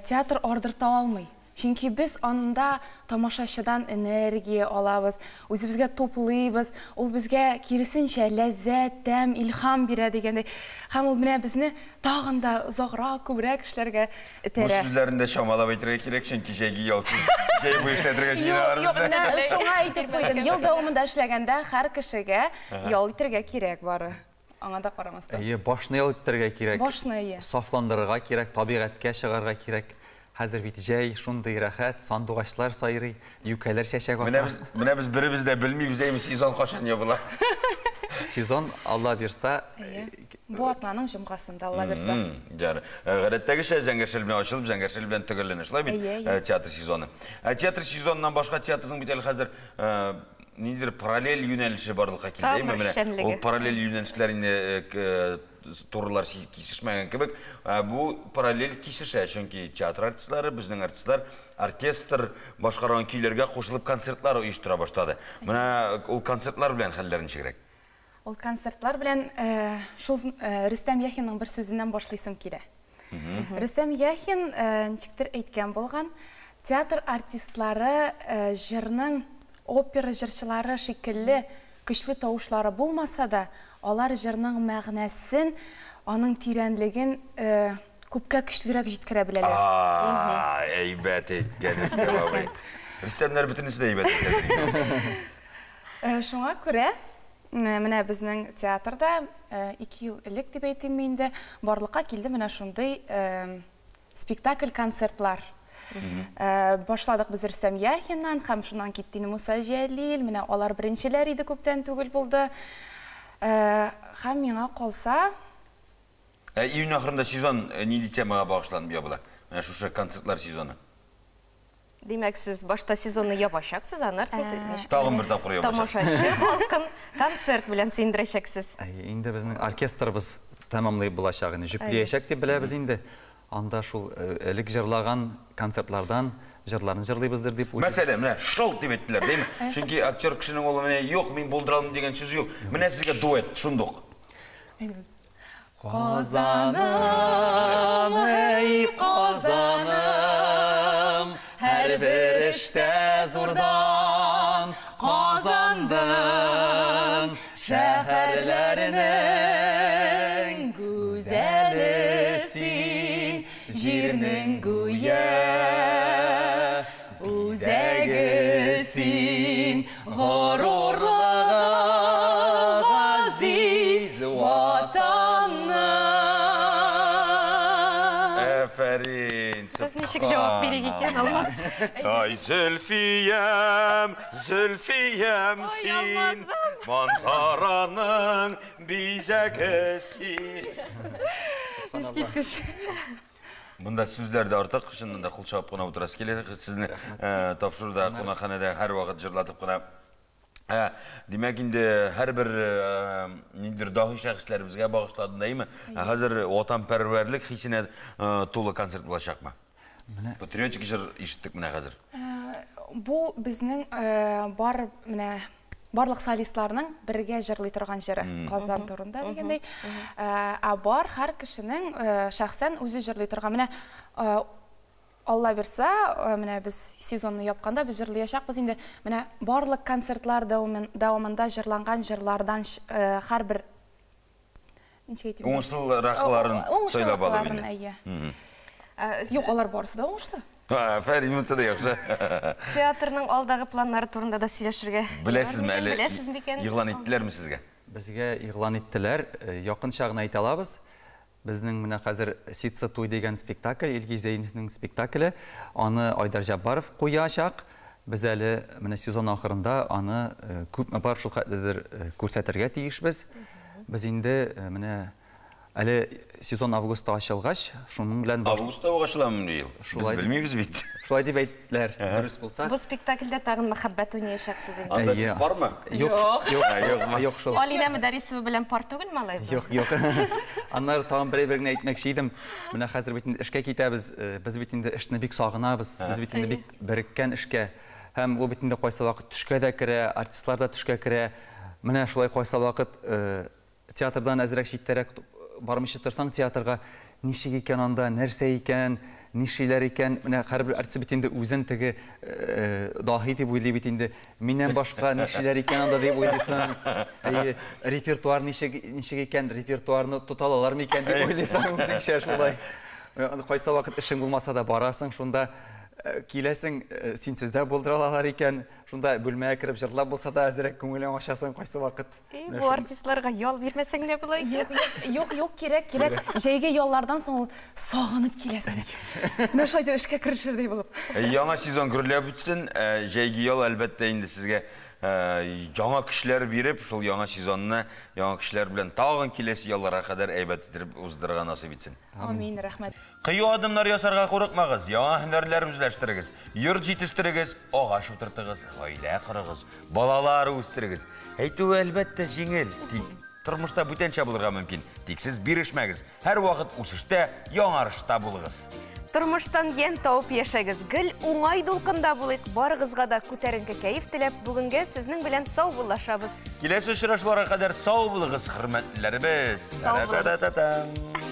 театр ардырта алмый. Чөнки без анда тамашачыдан энергия алабыз, үзебезгә туплыйбыз, ул безгә киресенчә ләззәт, тәм, илһам бирә дигәндәй. Һәм ул менә безне тагын да озаграк, күбрәк эшләргә Бу этәрә. сүзләрне дә чамалап әйтергә кирәк, чөнки җәйге ялсыз җәй буе эшләтергә җыеналар Юк, юк, безне. менә шуңа әйтеп куйдым. Ел дәвамында эшләгәндә һәр кешегә ял итәргә кирәк бары. Аңа да карамастан. Әйе, башны ял иттерергә кирәк. Башны, әйе. Сафландырырга кирәк, табигатькә чыгарга кирәк. Хәзер бит җәй, шундый рәхәт, сандугачлар сайрый, юкәләр чәчәк ата. Менә без, менә без беребез дә белмибез, әйме, сезон кайчан ябыла. Сезон, Алла бирса. Әйе. Бу атнаның җомгасында, Алла бирса. Җары. Гадәттәгечә зәңгәр шәл белән ачылып, зәңгәр шәл белән төгәлләнә. Шулай бит? Әйе, әйе. Театр сезоны. Ә театр сезоныннан башка театрның бит әле хәзер ниндидер параллель юнәлеше барлыкка килде, әйме? Тамыр Менә эшчәнлеге. ул параллель юнәлешләр инде турылар кисешмәгән кебек, бу параллель кисешә, чөнки театр артистлары, безнең артистлар оркестр башкарган көйләргә кушылып концертлар оештыра башлады. Менә ул концертлар белән хәлләр ничегрәк? Ул концертлар белән шул Рөстәм Яхинның бер сүзеннән башлыйсым килә. Рөстәм Яхин ничектер әйткән булган, театр артистлары җырның опера җырчылары шикелле көчле тавышлары булмаса да, алар җырның мәгънәсен, аның тирәнлеген күпкә көчлерәк җиткерә беләләр. А, әйбәт әйткән Рөстәм абый. Рөстәмнәр бөтенесе дә әйбәт әйткән. Шуңа күрә менә безнең театрда 2 ел элек дип әйтим инде, барлыкка килде менә шундый спектакль-концертлар. Башладык без Рөстәм Яхиннан һәм шуннан китте инде Муса Җәлил, менә алар беренчеләр иде, күптән түгел булды. Һәм миңа калса, Ә июнь ахырында сезон нинди темага багышланып ябыла? Менә шушы концертлар сезоны. Димәк, сез башта сезонны ябачаксыз, аннары сез ничек Тагын бер тапкыр ябачак. Тамашачы халкын концерт белән сөендерәчәксез. Инде безнең оркестрыбыз тәмамлый булачак инде, җөплиячәк дип беләбез инде. Анда шул элек җырлаган концертлардан җырларны җырлыйбыздыр дип уйлыйбыз. Мәсәлән, менә шылт дип әйттеләр, димме? Чөнки актер кешенең ул менә юк, мин булдыра алмыйм дигән сүз юк. Менә сезгә дуэт шундук. Казаным, әй, Казаным, һәрбер эштә зурдан казандың, шәһәрләрнең гүзәле син, җирнең гүя үзәге син, горурлыгы газиз ватанның. Әфәрин, Без ничек җавап бирик икән, Алмаз? Ай, Зөлфиям, Зөлфиям син, манзараның бизәге син. Искиткеч. Монда сүзләр дә артык, чыннан да кул чабып кына утырасы килә. Сезне тапшыруда, кунакханәдә һәрвакыт җырлатып кына. Димәк, инде һәрбер ниндидер даһи шәхесләребезгә багышладым, әйеме? Ә хәзер ватанпәрвәрлек хисенә тулы концерт булачакмы? Патриотик җыр ишеттек менә хәзер. Бу безнең бар менә барлык солистларның бергә җырлый торган җыры Казан турында дигәндәй. Ә бар һәр кешенең шәхсән үзе җырлый торган. Менә Алла бирсә, менә без сезонны япканда без җырлыячакбыз инде. Менә барлык концертлар дәвамында җырланган җырлардан һәрбер ничек әйтим? Уңышлыракларын сайлап алып инде. Әйе. Юк, алар барысы да уңышлы. Афәрин, монысы да яхшы. Театрның алдагы планнары турында да сөйләшергә. Беләсезме әле? Беләсез микән? Игълан иттеләрме сезгә? Безгә игълан иттеләр. Якынча гына әйтә алабыз. Безнең менә хәзер Ситсы туй дигән спектакль, Илгиз Зәйневнең спектакле, аны Айдар Җаббаров куячак. Без әле менә сезон ахырында аны күпме бар шул хәтледер күрсәтергә тиешбез. Без инде менә әле сезон августта ачылгач, шуның белән Августта ук ачыламы быел? Без белмибез бит. Шулай дип әйттеләр, дөрес булса. Бу спектакльдә тагын мәхәббәт уйнаячаксыз инде. Анда сез бармы? Юк, юк, юк шул. Алинә Мөдәррисова белән пар түгелме алай? Юк, юк. Аннары тагын бер әйбер генә әйтмәкче идем. Менә хәзер бит инде эшкә китәбез. Без бит инде эшне бик сагынабыз. Без бит инде бик береккән эшкә. Һәм ул бит инде кайсы вакыт төшкә дә керә, артистлар да төшкә керә. Менә шулай кайсы вакыт театрдан әзрәк читтәрәк бармыйча торсаң театрга, ничек икән анда, нәрсә икән, нишлиләр икән. Менә һәрбер артист бит инде үзен теге даһи дип уйлый бит инде. Миннән башка нишлиләр икән анда дип уйлыйсың. Әйе, репертуар ничек, ничек икән, репертуарны тота алалар микән дип уйлыйсың үзеңчә шулай. Кайсы вакыт эшең булмаса да барасың, шунда киләсең, синсез дә булдыра алалар икән. Шунда бүлмәгә кереп җырлап булса да әзрәк күңелең ачасың кайсы вакыт. Бу артистларга ял бирмәсәң дә була икән. Юк, юк, кирәк, кирәк. Җәйге яллардан соң ул сагынып киләсең. Менә шулай итеп эшкә керешердәй булып. Яңа сезон гөрләп үтсен. Җәйге ял, әлбәттә, инде сезгә яңа көчләр биреп, шул яңа сезонны яңа көчләр белән тагын киләсе ялларга кадәр әйбәт итеп уздырырга насыйп итсен. Амин, рәхмәт. Кыю адымнар ясарга курыкмагыз, яңа һөнәрләр үзләштерегез, йорт җитештерегез, агач утыртыгыз, гаилә корыгыз, балалар үстерегез. Әйтүе, әлбәттә, җиңел, тик тормышта бүтәнчә булырга мөмкин. Тик сез бирешмәгез, һәрвакыт үсештә, яңарышта булыгыз. Тормыштан ямь табып яшәгез, гел уңай дулкында булыйк. Барыгызга да күтәренке кәеф теләп, бүгенгә сезнең белән саубуллашабыз. Киләсе очрашуларга кадәр сау булыгыз, хөрмәтлеләребез. Сау булыгыз. Та-та-та-та-та.